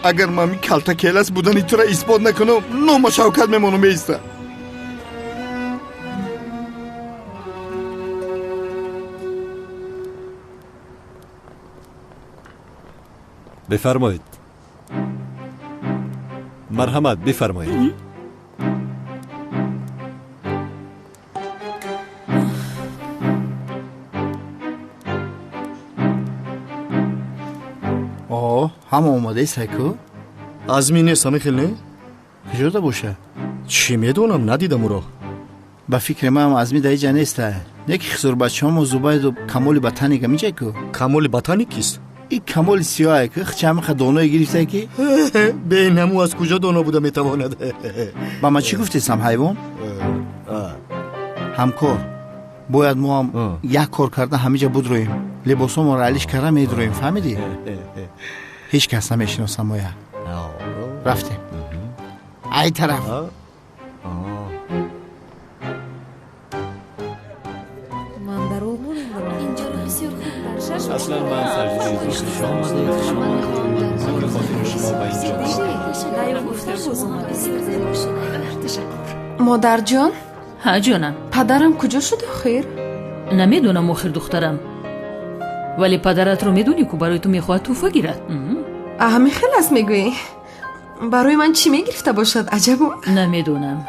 агар ман калта келас будани тура исбот накунам, нома Шавкат мемонам меиста. Бифармоед. Марҳамат, бифармоед. О, ҳама омадаи сайку? Азми нест, ҳамин хел не? Куҷода боша? Чӣ медонам, надидам ӯро. Ба фикри ман Азми дар иҷа неста. Неки хизурбачаҳомо Зубайду Камоли Ботаник ҳамиҷа ку? Камоли Ботаник кист? И Камоли сиёҳе ку, хчамиха доное гирифта ки? Бенаму аз куҷо доно буда метавонад? Ба ман чӣ гуфтесам, ҳайвон? Ҳамкор, бояд мо ҳам як кор карда ҳамиҷа будроем. Либосҳомонро алиш карда медроем, фаҳмидӣ? Ҳеҷ кас намешиносам моя. Рафтем. Ай тараф. Аслан ман саҷдаи шумо ба инҷо. Модарҷон? Ҳа, ҷонам. Падарам куҷо шуд охир? Намедонам охир, духтарам. Вале падаратро медонӣ ку, барои ту мехоҳад тӯҳфа гирад. Ҳамин хел аст мегӯӣ? Барои ман чӣ мегирифта бошад, аҷабо? Намедонам.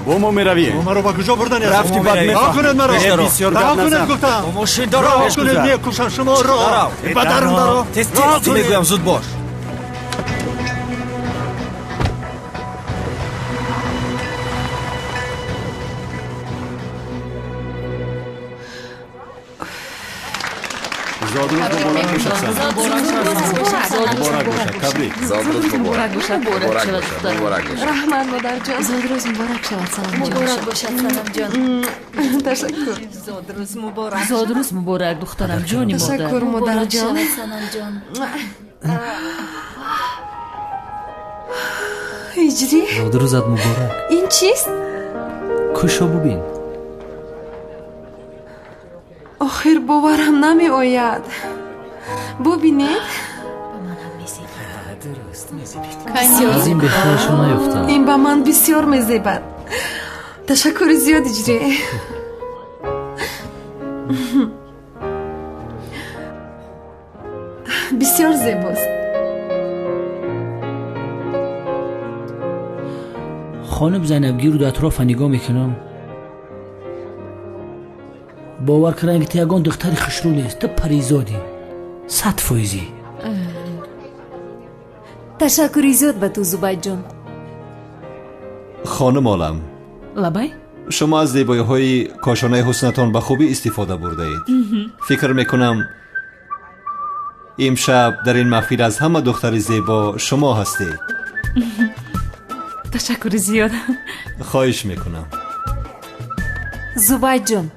Бо мо меравӣ. Маро ба куҷо бурдани? Рафти бад Раҳо кунед маро. Бисёр Раҳо гап кунед назан. гуфтам. Бо мошин даро, Раҳо пеш кунед, гузар. мекушам шуморо. Ба дарун даро. Тез, тез, мегӯям, зуд бош. Зодрӯз муборак бошад, Санам. Муборак бошад, табрик. Зодрӯз муборак бошад. Муборак бошад, муборак бошад. Раҳмат, модарҷон. Зодрӯз муборак шавад, Санамҷон. Муборак бошад, Санамҷон. Ташаккур. Зодрӯз муборак. Зодрӯз муборак, духтарам, ҷони модар. Ташаккур, модарҷон. Санамҷон. Иҷри? Зодрӯзат муборак. Ин чист? Кушо бубин. Охир боварам намеояд. Бубинед. Аз ин беҳтарашро наёфтам. Ин ба ман бисёр мезебад. Ташаккури зиёд, Иҷри. Бисёр зебост. Хоним Зайнаб, гирду атрофа нигоҳ мекунам. Бовар кардам, ки ту ягон духтари хушрӯ нест. Ту паризодӣ, 100%. Ташаккури зиёд ба ту, Зубайдҷон. Хоним Олам. Лабай? Шумо аз зебоиҳои кошонаи ҳуснатон ба хубӣ истифода бурдаед. Фикр мекунам, имшаб дар ин маҳфил аз ҳама духтари зебо шумо ҳастед. Ташаккури зиёд. Хоҳиш мекунам. Зубайдҷон,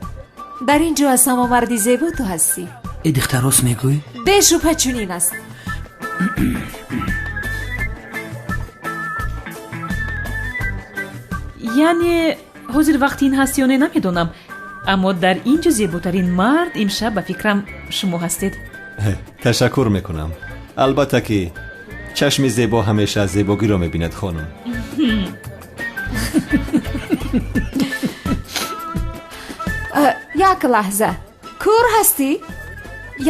дар ин ҷо аз ҳама марди зебо ту ҳастӣ. Э, духтар, рост мегӯӣ? Бешубҳа чунин аст. Яъне ҳозир вақти ин ҳаст ё не намедонам, аммо дар ин ҷо зеботарин мард имшаб ба фикрам шумо ҳастед. Ташаккур мекунам. Албатта ки Чашми зебо ҳамеша зебогиро мебинад, хонум. Як лаҳза, кӯр ҳастӣ?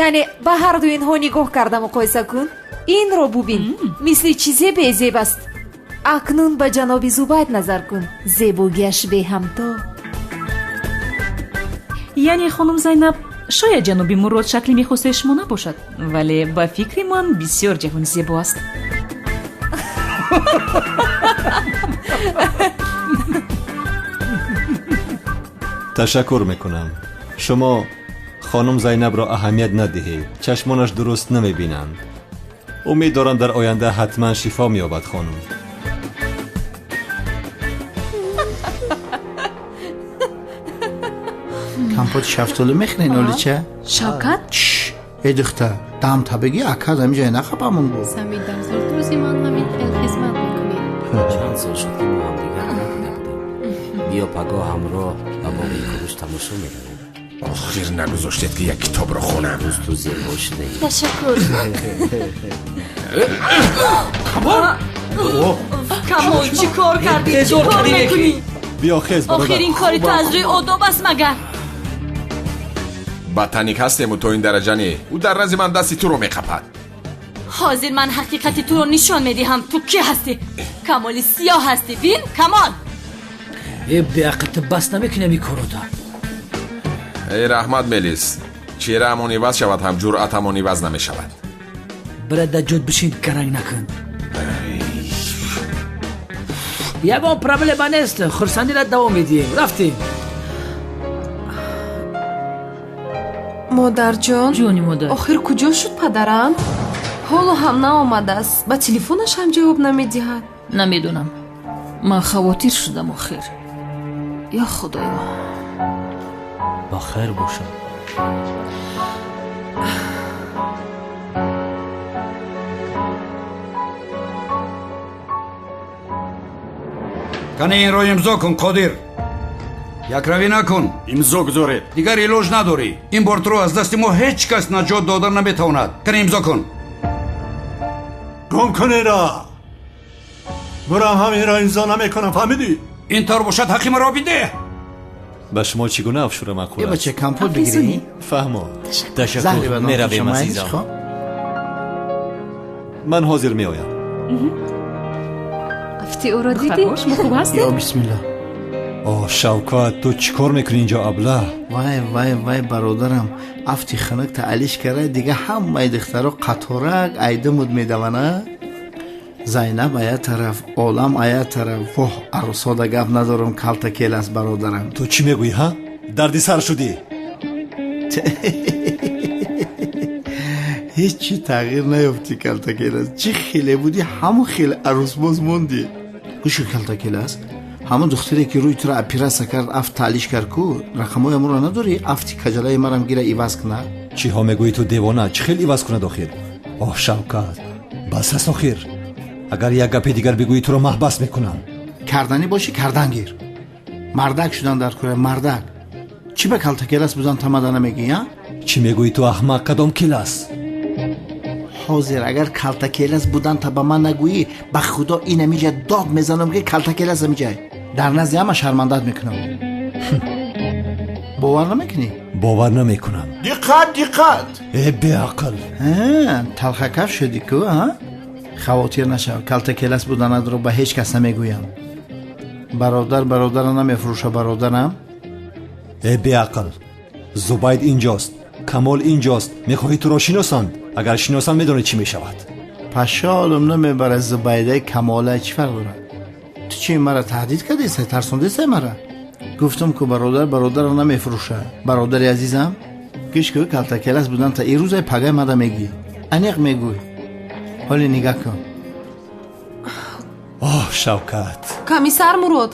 Яъне ба ҳарду инҳо нигоҳ карда муқоиса кун. Инро бубин, мисли чизе безеб аст. Акнун ба ҷаноби Зубайд назар кун, зебогиаш беҳамто. Яъне, хонум Зайнаб, шояд ҷаноби Мурод шакли мехостаи шумо набошад, вале ба фикри ман бисёр ҷавони зебо аст. Ташаккур мекунам. Шумо хонум Зайнабро аҳамият надиҳед, чашмонаш дуруст намебинанд. Умед дорам дар оянда ҳатман шифо меёбад, хонум. Компот шафтолу мехӯрен, олича? Шавкат? Эй духтар, дам табиги акад ҳамиҷа нақапамон буд. Сами дар зурдӯзи ман ҳамин хел хизмат мекунӣ. Чанд сол шуд, ки мо ҳамдигарро надида будем. Биё, пагоҳ ҳамроҳ ба боғи куруш тамошо меравем. Охир нагузоштед, ки як китобро хонам. Рӯз ту зебо шудаӣ. Ташаккур. Камол! Камол, чӣ кор кардӣ? Чӣ кор мекунӣ? Биё, хез, бародар. Охир ин кори ту аз рӯи одоб аст магар? Ба таник ҳастему то ин дараҷа не. Ӯ дар назди ман дасти туро меқапад. Ҳозир ман ҳақиқати туро нишон медиҳам. Ту кӣ ҳастӣ? Камоли сиёҳ ҳастӣ. Бин, Камол. Э, беақл, ту бас намекунӣ ин корото. Эй, раҳмат, Мелис. Чеҳраамон иваз шавад ҳам, ҷуръатамон иваз намешавад. Бира, дар ҷод бишин, гаранг накун. Ягон проблема нест, хурсандиро давом медиҳем. Рафтем. Модарҷон, ҷони модар, охир куҷо шуд падарам? Ҳоло ҳам наомадааст, ба телефонаш ҳам ҷавоб намедиҳад. Намедонам, ман хавотир шудам охир. Ё худоё, ба хайр бошад. Кане, инро имзо кун, Қодир. Якравӣ накун. Имзо гузоред. Дигар илоҷ надорӣ. Ин бор туро аз дасти мо ҳеҷ кас наҷот дода наметавонад. Кане, имзо кун. Гум кун инро. Бурам ҳам инро имзо намекунам, фаҳмидӣ? Ин тавр бошад, ҳаққи маро бидеҳ. Ба шумо чӣ гуна афшура маъқул Э, аст? бача, компот бигирӣ? Фаҳмо. Ташаккур, меравем, азизам. Ман ҳозир меоям. Афти ӯро дидӣ? Духтарҳо, шумо хуб ҳастед? Ё бисмиллоҳ. О, Шавкат, ту чӣ кор мекунӣ инҷо, аблаҳ? Вай, вай, вай, бародарам, афти хунук таалиш кара, дига ҳамаи духтаро қаторак айдимуд медавана. Зайнаб ая тараф, олам ая тараф. Воҳ, арӯсода гап надорам, калта кел аст, бародарам. Ту чӣ мегӯӣ, ҳа? Дарди сар шудӣ. Ҳеҷ чӣ тағйир наёфтӣ, калтакелас. Чӣ хеле будӣ, ҳамон хеле арӯсбоз мондӣ. Гӯши, калтакелас, ҳамон духтаре, ки рӯи туро оператсия кард, афт таълиш кард ку, рақамҳои амонро надорӣ? Афти каҷалаи марам гира, иваз кунад. Чиҳо мегӯӣ ту, девона? Чӣ хел иваз кунад охир? Оҳ, Шавкат, бас аст охир. Агар як гапи дигар бигӯӣ, туро маҳбас мекунам. Карданӣ бошӣ, кардан гир. Мардак шудан дар кора, мардак. Чӣ ба калтакелас будан тамада намегӯӣ, а? Чӣ мегӯӣ ту, аҳмақ? Кадом келас? Ҳозир агар калтакелас будан та ба ман нагӯӣ, ба худо ин амиҷа дод мезанам, ки калтакелас амиҷа дар назди ҳама шармандат мекунам. Бовар намекунӣ? Бовар намекунам. Диққат, диққат! Э, беақл! Талхакаф шудӣ ку, а? Хавотир нашав, калтакелас буданатро ба ҳеҷ кас намегӯям. Бародар бародара намефурӯша, бародарам. Э, беақл, Зубайд инҷост, Камол инҷост. Мехоҳӣ туро шиносанд? Агар шиносанд, медонӣ чӣ мешавад. Пашолум намебара. Зубайдаи Камола чӣ фарқ дорад? Ту чи, мара таҳдид кардесай, тарсондесай мара? Гуфтам ку, бародар бародарро намефурӯша, бародари азизам. Гӯш ку, калтакелас будан та ирӯзай пагай мада мегӣ, аниқ мегӯй. Ҳоли нигаҳ кун. Оҳ, Шавкат! Комиссар Мурод!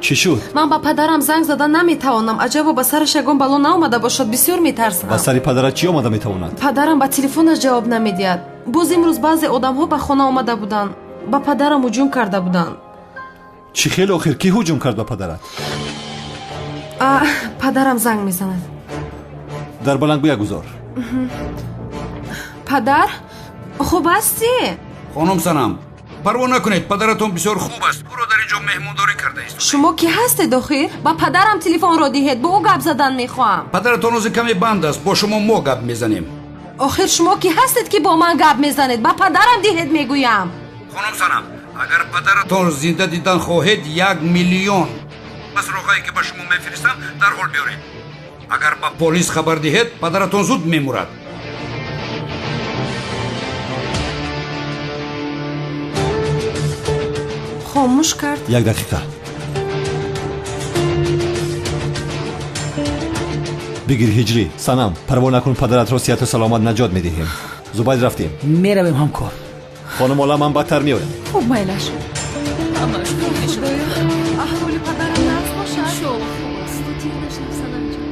Чӣ шуд? Ман ба падарам занг зада наметавонам. Аҷабо ба сараш ягон бало наомада бошад, бисёр метарсам. Ба сари падарат чӣ омада метавонад? Падарам ба телефонаш ҷавоб намедиҳад. Боз имрӯз баъзе одамҳо ба хона омада буданд, ба падарам ҳуҷум карда буданд. Чӣ хел охир? Кӣ ҳуҷум кард ба падарат? Падарам занг мезанад. Дар баландгӯя гузор. Падар, хуб ҳастӣ? Хонум Санам, парво накунед, падаратон бисёр хуб аст. Ӯро дар ин ҷо меҳмондорӣ кардаист. Шумо кӣ ҳастед охир? Ба падарам телефонро диҳед, бо ӯ гап задан мехоҳам. Падаратон ҳозир каме банд аст, бо шумо мо гап мезанем. Охир шумо кӣ ҳастед, ки бо ман гап мезанед? Ба падарам диҳед, мегӯям. Хонум Санам, агар падаратон зинда дидан хоҳед, 1 миллион ба суроғае ки ба шумо мефиристам дарҳол биёред. Агар ба полис хабар диҳед, падаратон зуд мемурад. Хомӯш кард. Як дақиқа. Бигир ҳиҷрӣ. Санам, парво накун, падаратро сиҳату саломат наҷот медиҳем. Зубайд, рафтем. Меравем, ҳамкор. Хонум Ола, ман бадтар меоям. Хуб, майлаш. Ҳамаш хуб мешавад. Аҳволи падарам нағз бошад. Иншоалло хуб аст. Тир нашав, Санамҷон.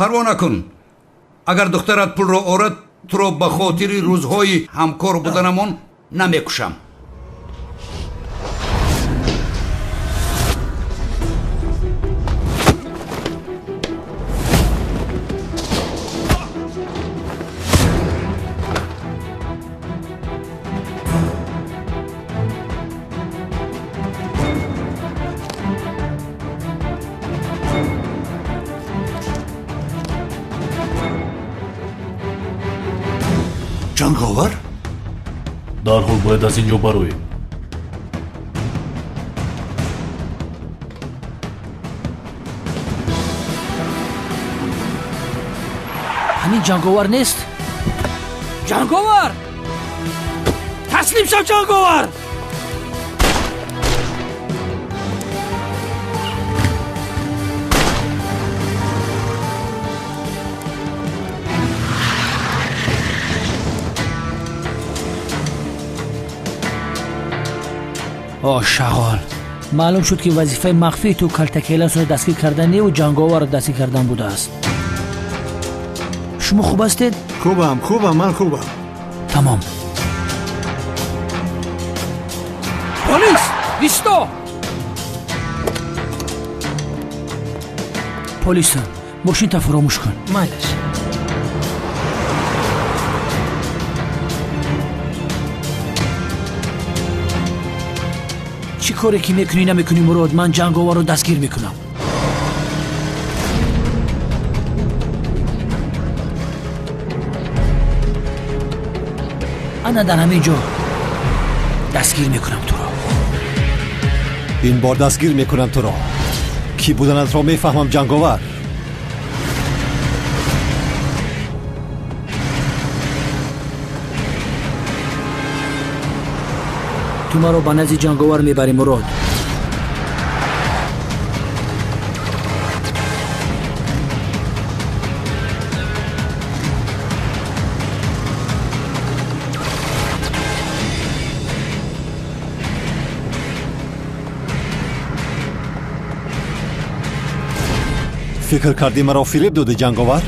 Парво накун. Агар духтарат пулро орад, туро ба хотири рӯзҳои ҳамкор буданамон намекушам. Ҷанговар? Дарҳол бояд аз ин ҷо бароем. Ҳамин ҷанговар нест? Ҷанговар! Таслим шав, ҷанговар! О, шағол! Маълум шуд, ки вазифаи махфии ту калтакеласро дастгир кардан неву ҷанговарро дастгир кардан будааст. Шумо хуб ҳастед? Хубам, хубам, ман хубам. Тамом. Полис! Исто! Полисам, мошинта фуромӯш кун. Майлаш. Чӣ коре ки мекунӣ, намекунӣ, Мурод, ман ҷанговарро дастгир мекунам. Ана дар ҳамин ҷо дастгир мекунам туро. Ин бор дастгир мекунам туро. Кӣ буданатро мефаҳмам, ҷанговар. Ту маро ба назди ҷанговар мебарӣ, Мурод. Фикр кардӣ маро фиреб додӣ, ҷанговар?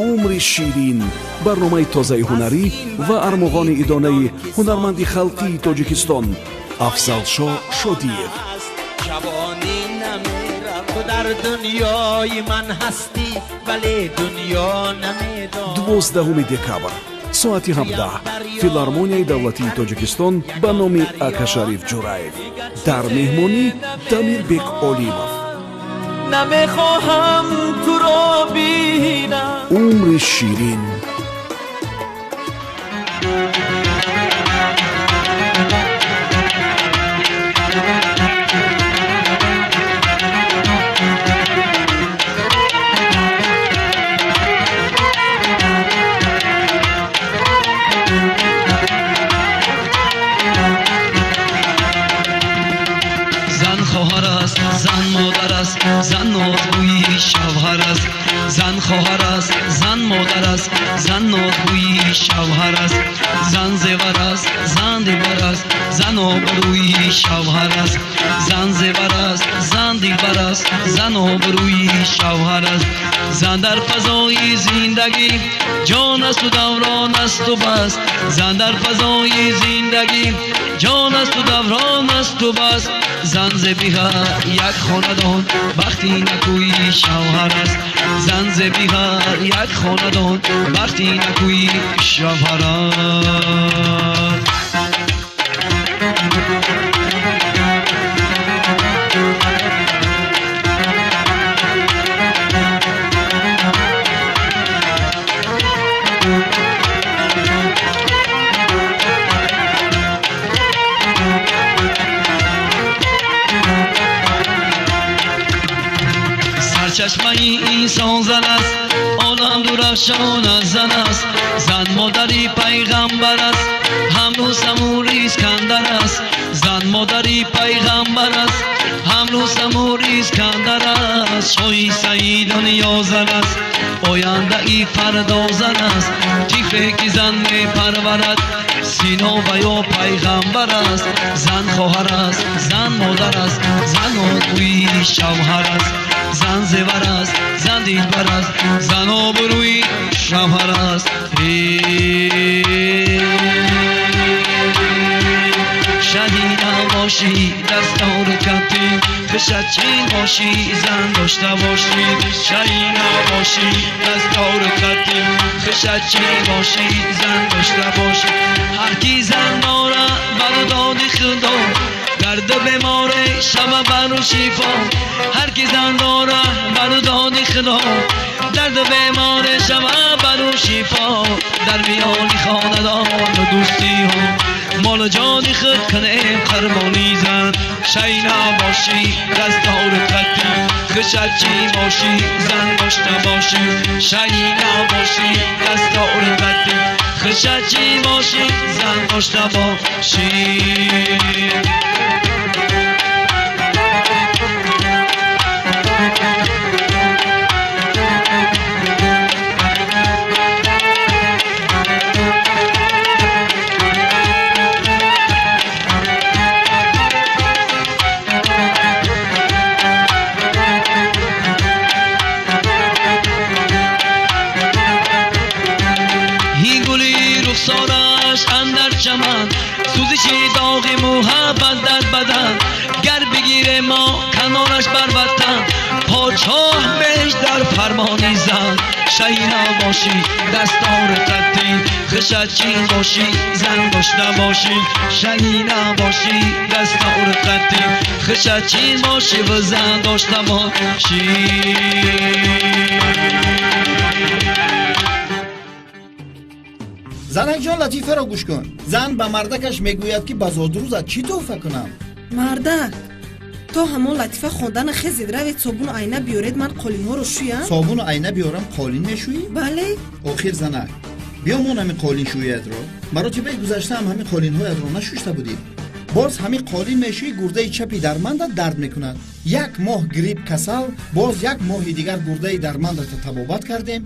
Умри ширин, барномаи тозаи ҳунарӣ ва армуғони идонаи ҳунарманди халқии Тоҷикистон Афзалшо Шодиев. Ҷавонӣ намерав, ту дар дунёи ман ҳастӣ, вале дунё намедонад. 12 декабр, соати 17, Филармонияи давлатии Тоҷикистон ба номи Акашариф Ҷураев. Дар меҳмонӣ Дамирбек Олимов. Намехоҳам туро бинам. Умри ширин. Зан хоҳар аст, зан модар аст, зан нозгӯи шавҳар аст. Зан хоҳар аст, зан модар аст, зан нозгӯи шавҳар аст. Зан зевар аст, зан дилбар аст, зан обрӯи шавҳар аст. Зан зевар аст, зан дилбар аст, зан обрӯи шавҳар аст. Зан дар фазои зиндагӣ ҷон асту даврон асту бас. Зан дар фазои зиндагӣ ҷон асту даврон асту бас. Зан зебиҳа як хонадон, бахти накӯи шавҳар аст. Зан зебиҳа як хонадон, бахти накӯи шавҳар аст. Сарчашмаи инсон зан аст, олам дурафшон аз зан аст. Зан модари пайғамбар аст, ҳамрӯз ҳамун Искандар аст, зан модари пайғамбар аст, ҳамрӯз Амур Искандар аст, шоҳи саидон ёзар аст, ояндаи фардо зан аст, тифле ки зан мепарварад, Сино ва ё пайғамбар аст, зан хоҳар аст, зан модар аст, зан обрӯи шавҳар аст, зан зевар аст, зан дилбар аст, зан обрӯи шавҳар аст. Шаҳида бошӣ, дастори катӣ, хушат чин бошӣ, зан дошта бошӣ. Шаҳида бошӣ, дастори катӣ, хушат чин бошӣ, зан дошта бошӣ. Ҳар ки зан дорад бар доди Худо, дард беморе шава бару шифо. Ҳар ки зан дорад бар доди Худо, дард беморе шава бару шифо. Дар миёни хонадону дӯстиҳо мол ҷони худ кунем қурбони зан. Шайна бошӣ, дастори қатӣ, хушат чӣ бошӣ, зан дошта бошӣ. Шайна бошӣ, дастори қатӣ, хушат чӣ бошӣ, зан дошта бошӣ. Сӯзиши доғи муҳаббат дар бадан, гар бигире мо канораш бар ватан, подшоҳ беш дар фармони зан. Шайна бошӣ, дастори қатӣ, хушат чин бошӣ, зан дошта бошӣ. Шайна бошӣ, дастори қатӣ, хушат чин бошӣ ва зан дошта бошӣ. Занакҷон, латифаро гӯш кун. Зан ба мардакаш мегӯяд, ки ба зодрӯзат чӣ тӯҳфа кунам? Мардак, то ҳамон латифа хондана хезед, равед собуну айна биёред, ман қолинҳоро шӯям. Собуну айна биёрам, қолин мешӯӣ? Бале. Охир занак, биёмон ҳамин қолиншӯиятро. Маротибаи гузаштаам ҳамин қолинҳоятро нашушта будӣ. Боз ҳамин қолин мешӯӣ, гурдаи чапи дармандат дард мекунад. Як моҳ грипп касал, боз як моҳи дигар гурдаи дармандатро табобат кардем.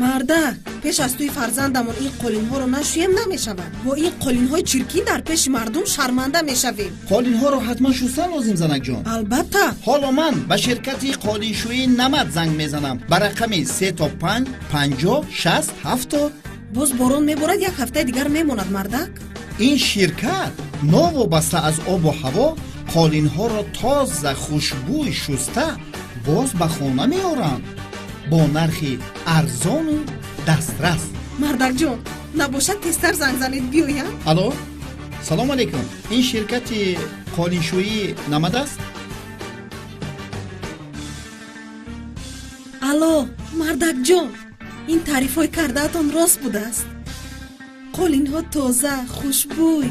Мардак, пеш аз тӯи фарзандамон ин қолинҳоро нашӯем намешавад. Бо ин қолинҳои чиркин дар пеши мардум шарманда мешавем. Қолинҳоро ҳатман шустан лозим, занакҷон. Албатта. Ҳоло ман ба ширкати қолиншӯии Намад занг мезанам ба рақами 3 то 5 50 60 70. Боз борон меборад, як ҳафтаи дигар мемонад, мардак. Ин ширкат новобаста аз обу ҳаво қолинҳоро тоза хушбӯй шуста боз ба хона меоранд бо нархи арзону дастрас. Мардакҷон, набошад тезтар занг занед, биёям. Алло, салом алейкум. Ин ширкати қолиншӯии Намад аст? Алло, мардакҷон, ин таърифҳои кардаатон рост будааст. Қолинҳо тоза, хушбӯй.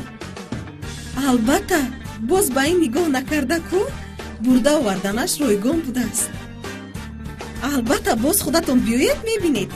Албатта, боз ба ин нигоҳ накарда ку бурда оварданаш ройгон будааст. Албатта, боз худатон биёед, мебинед.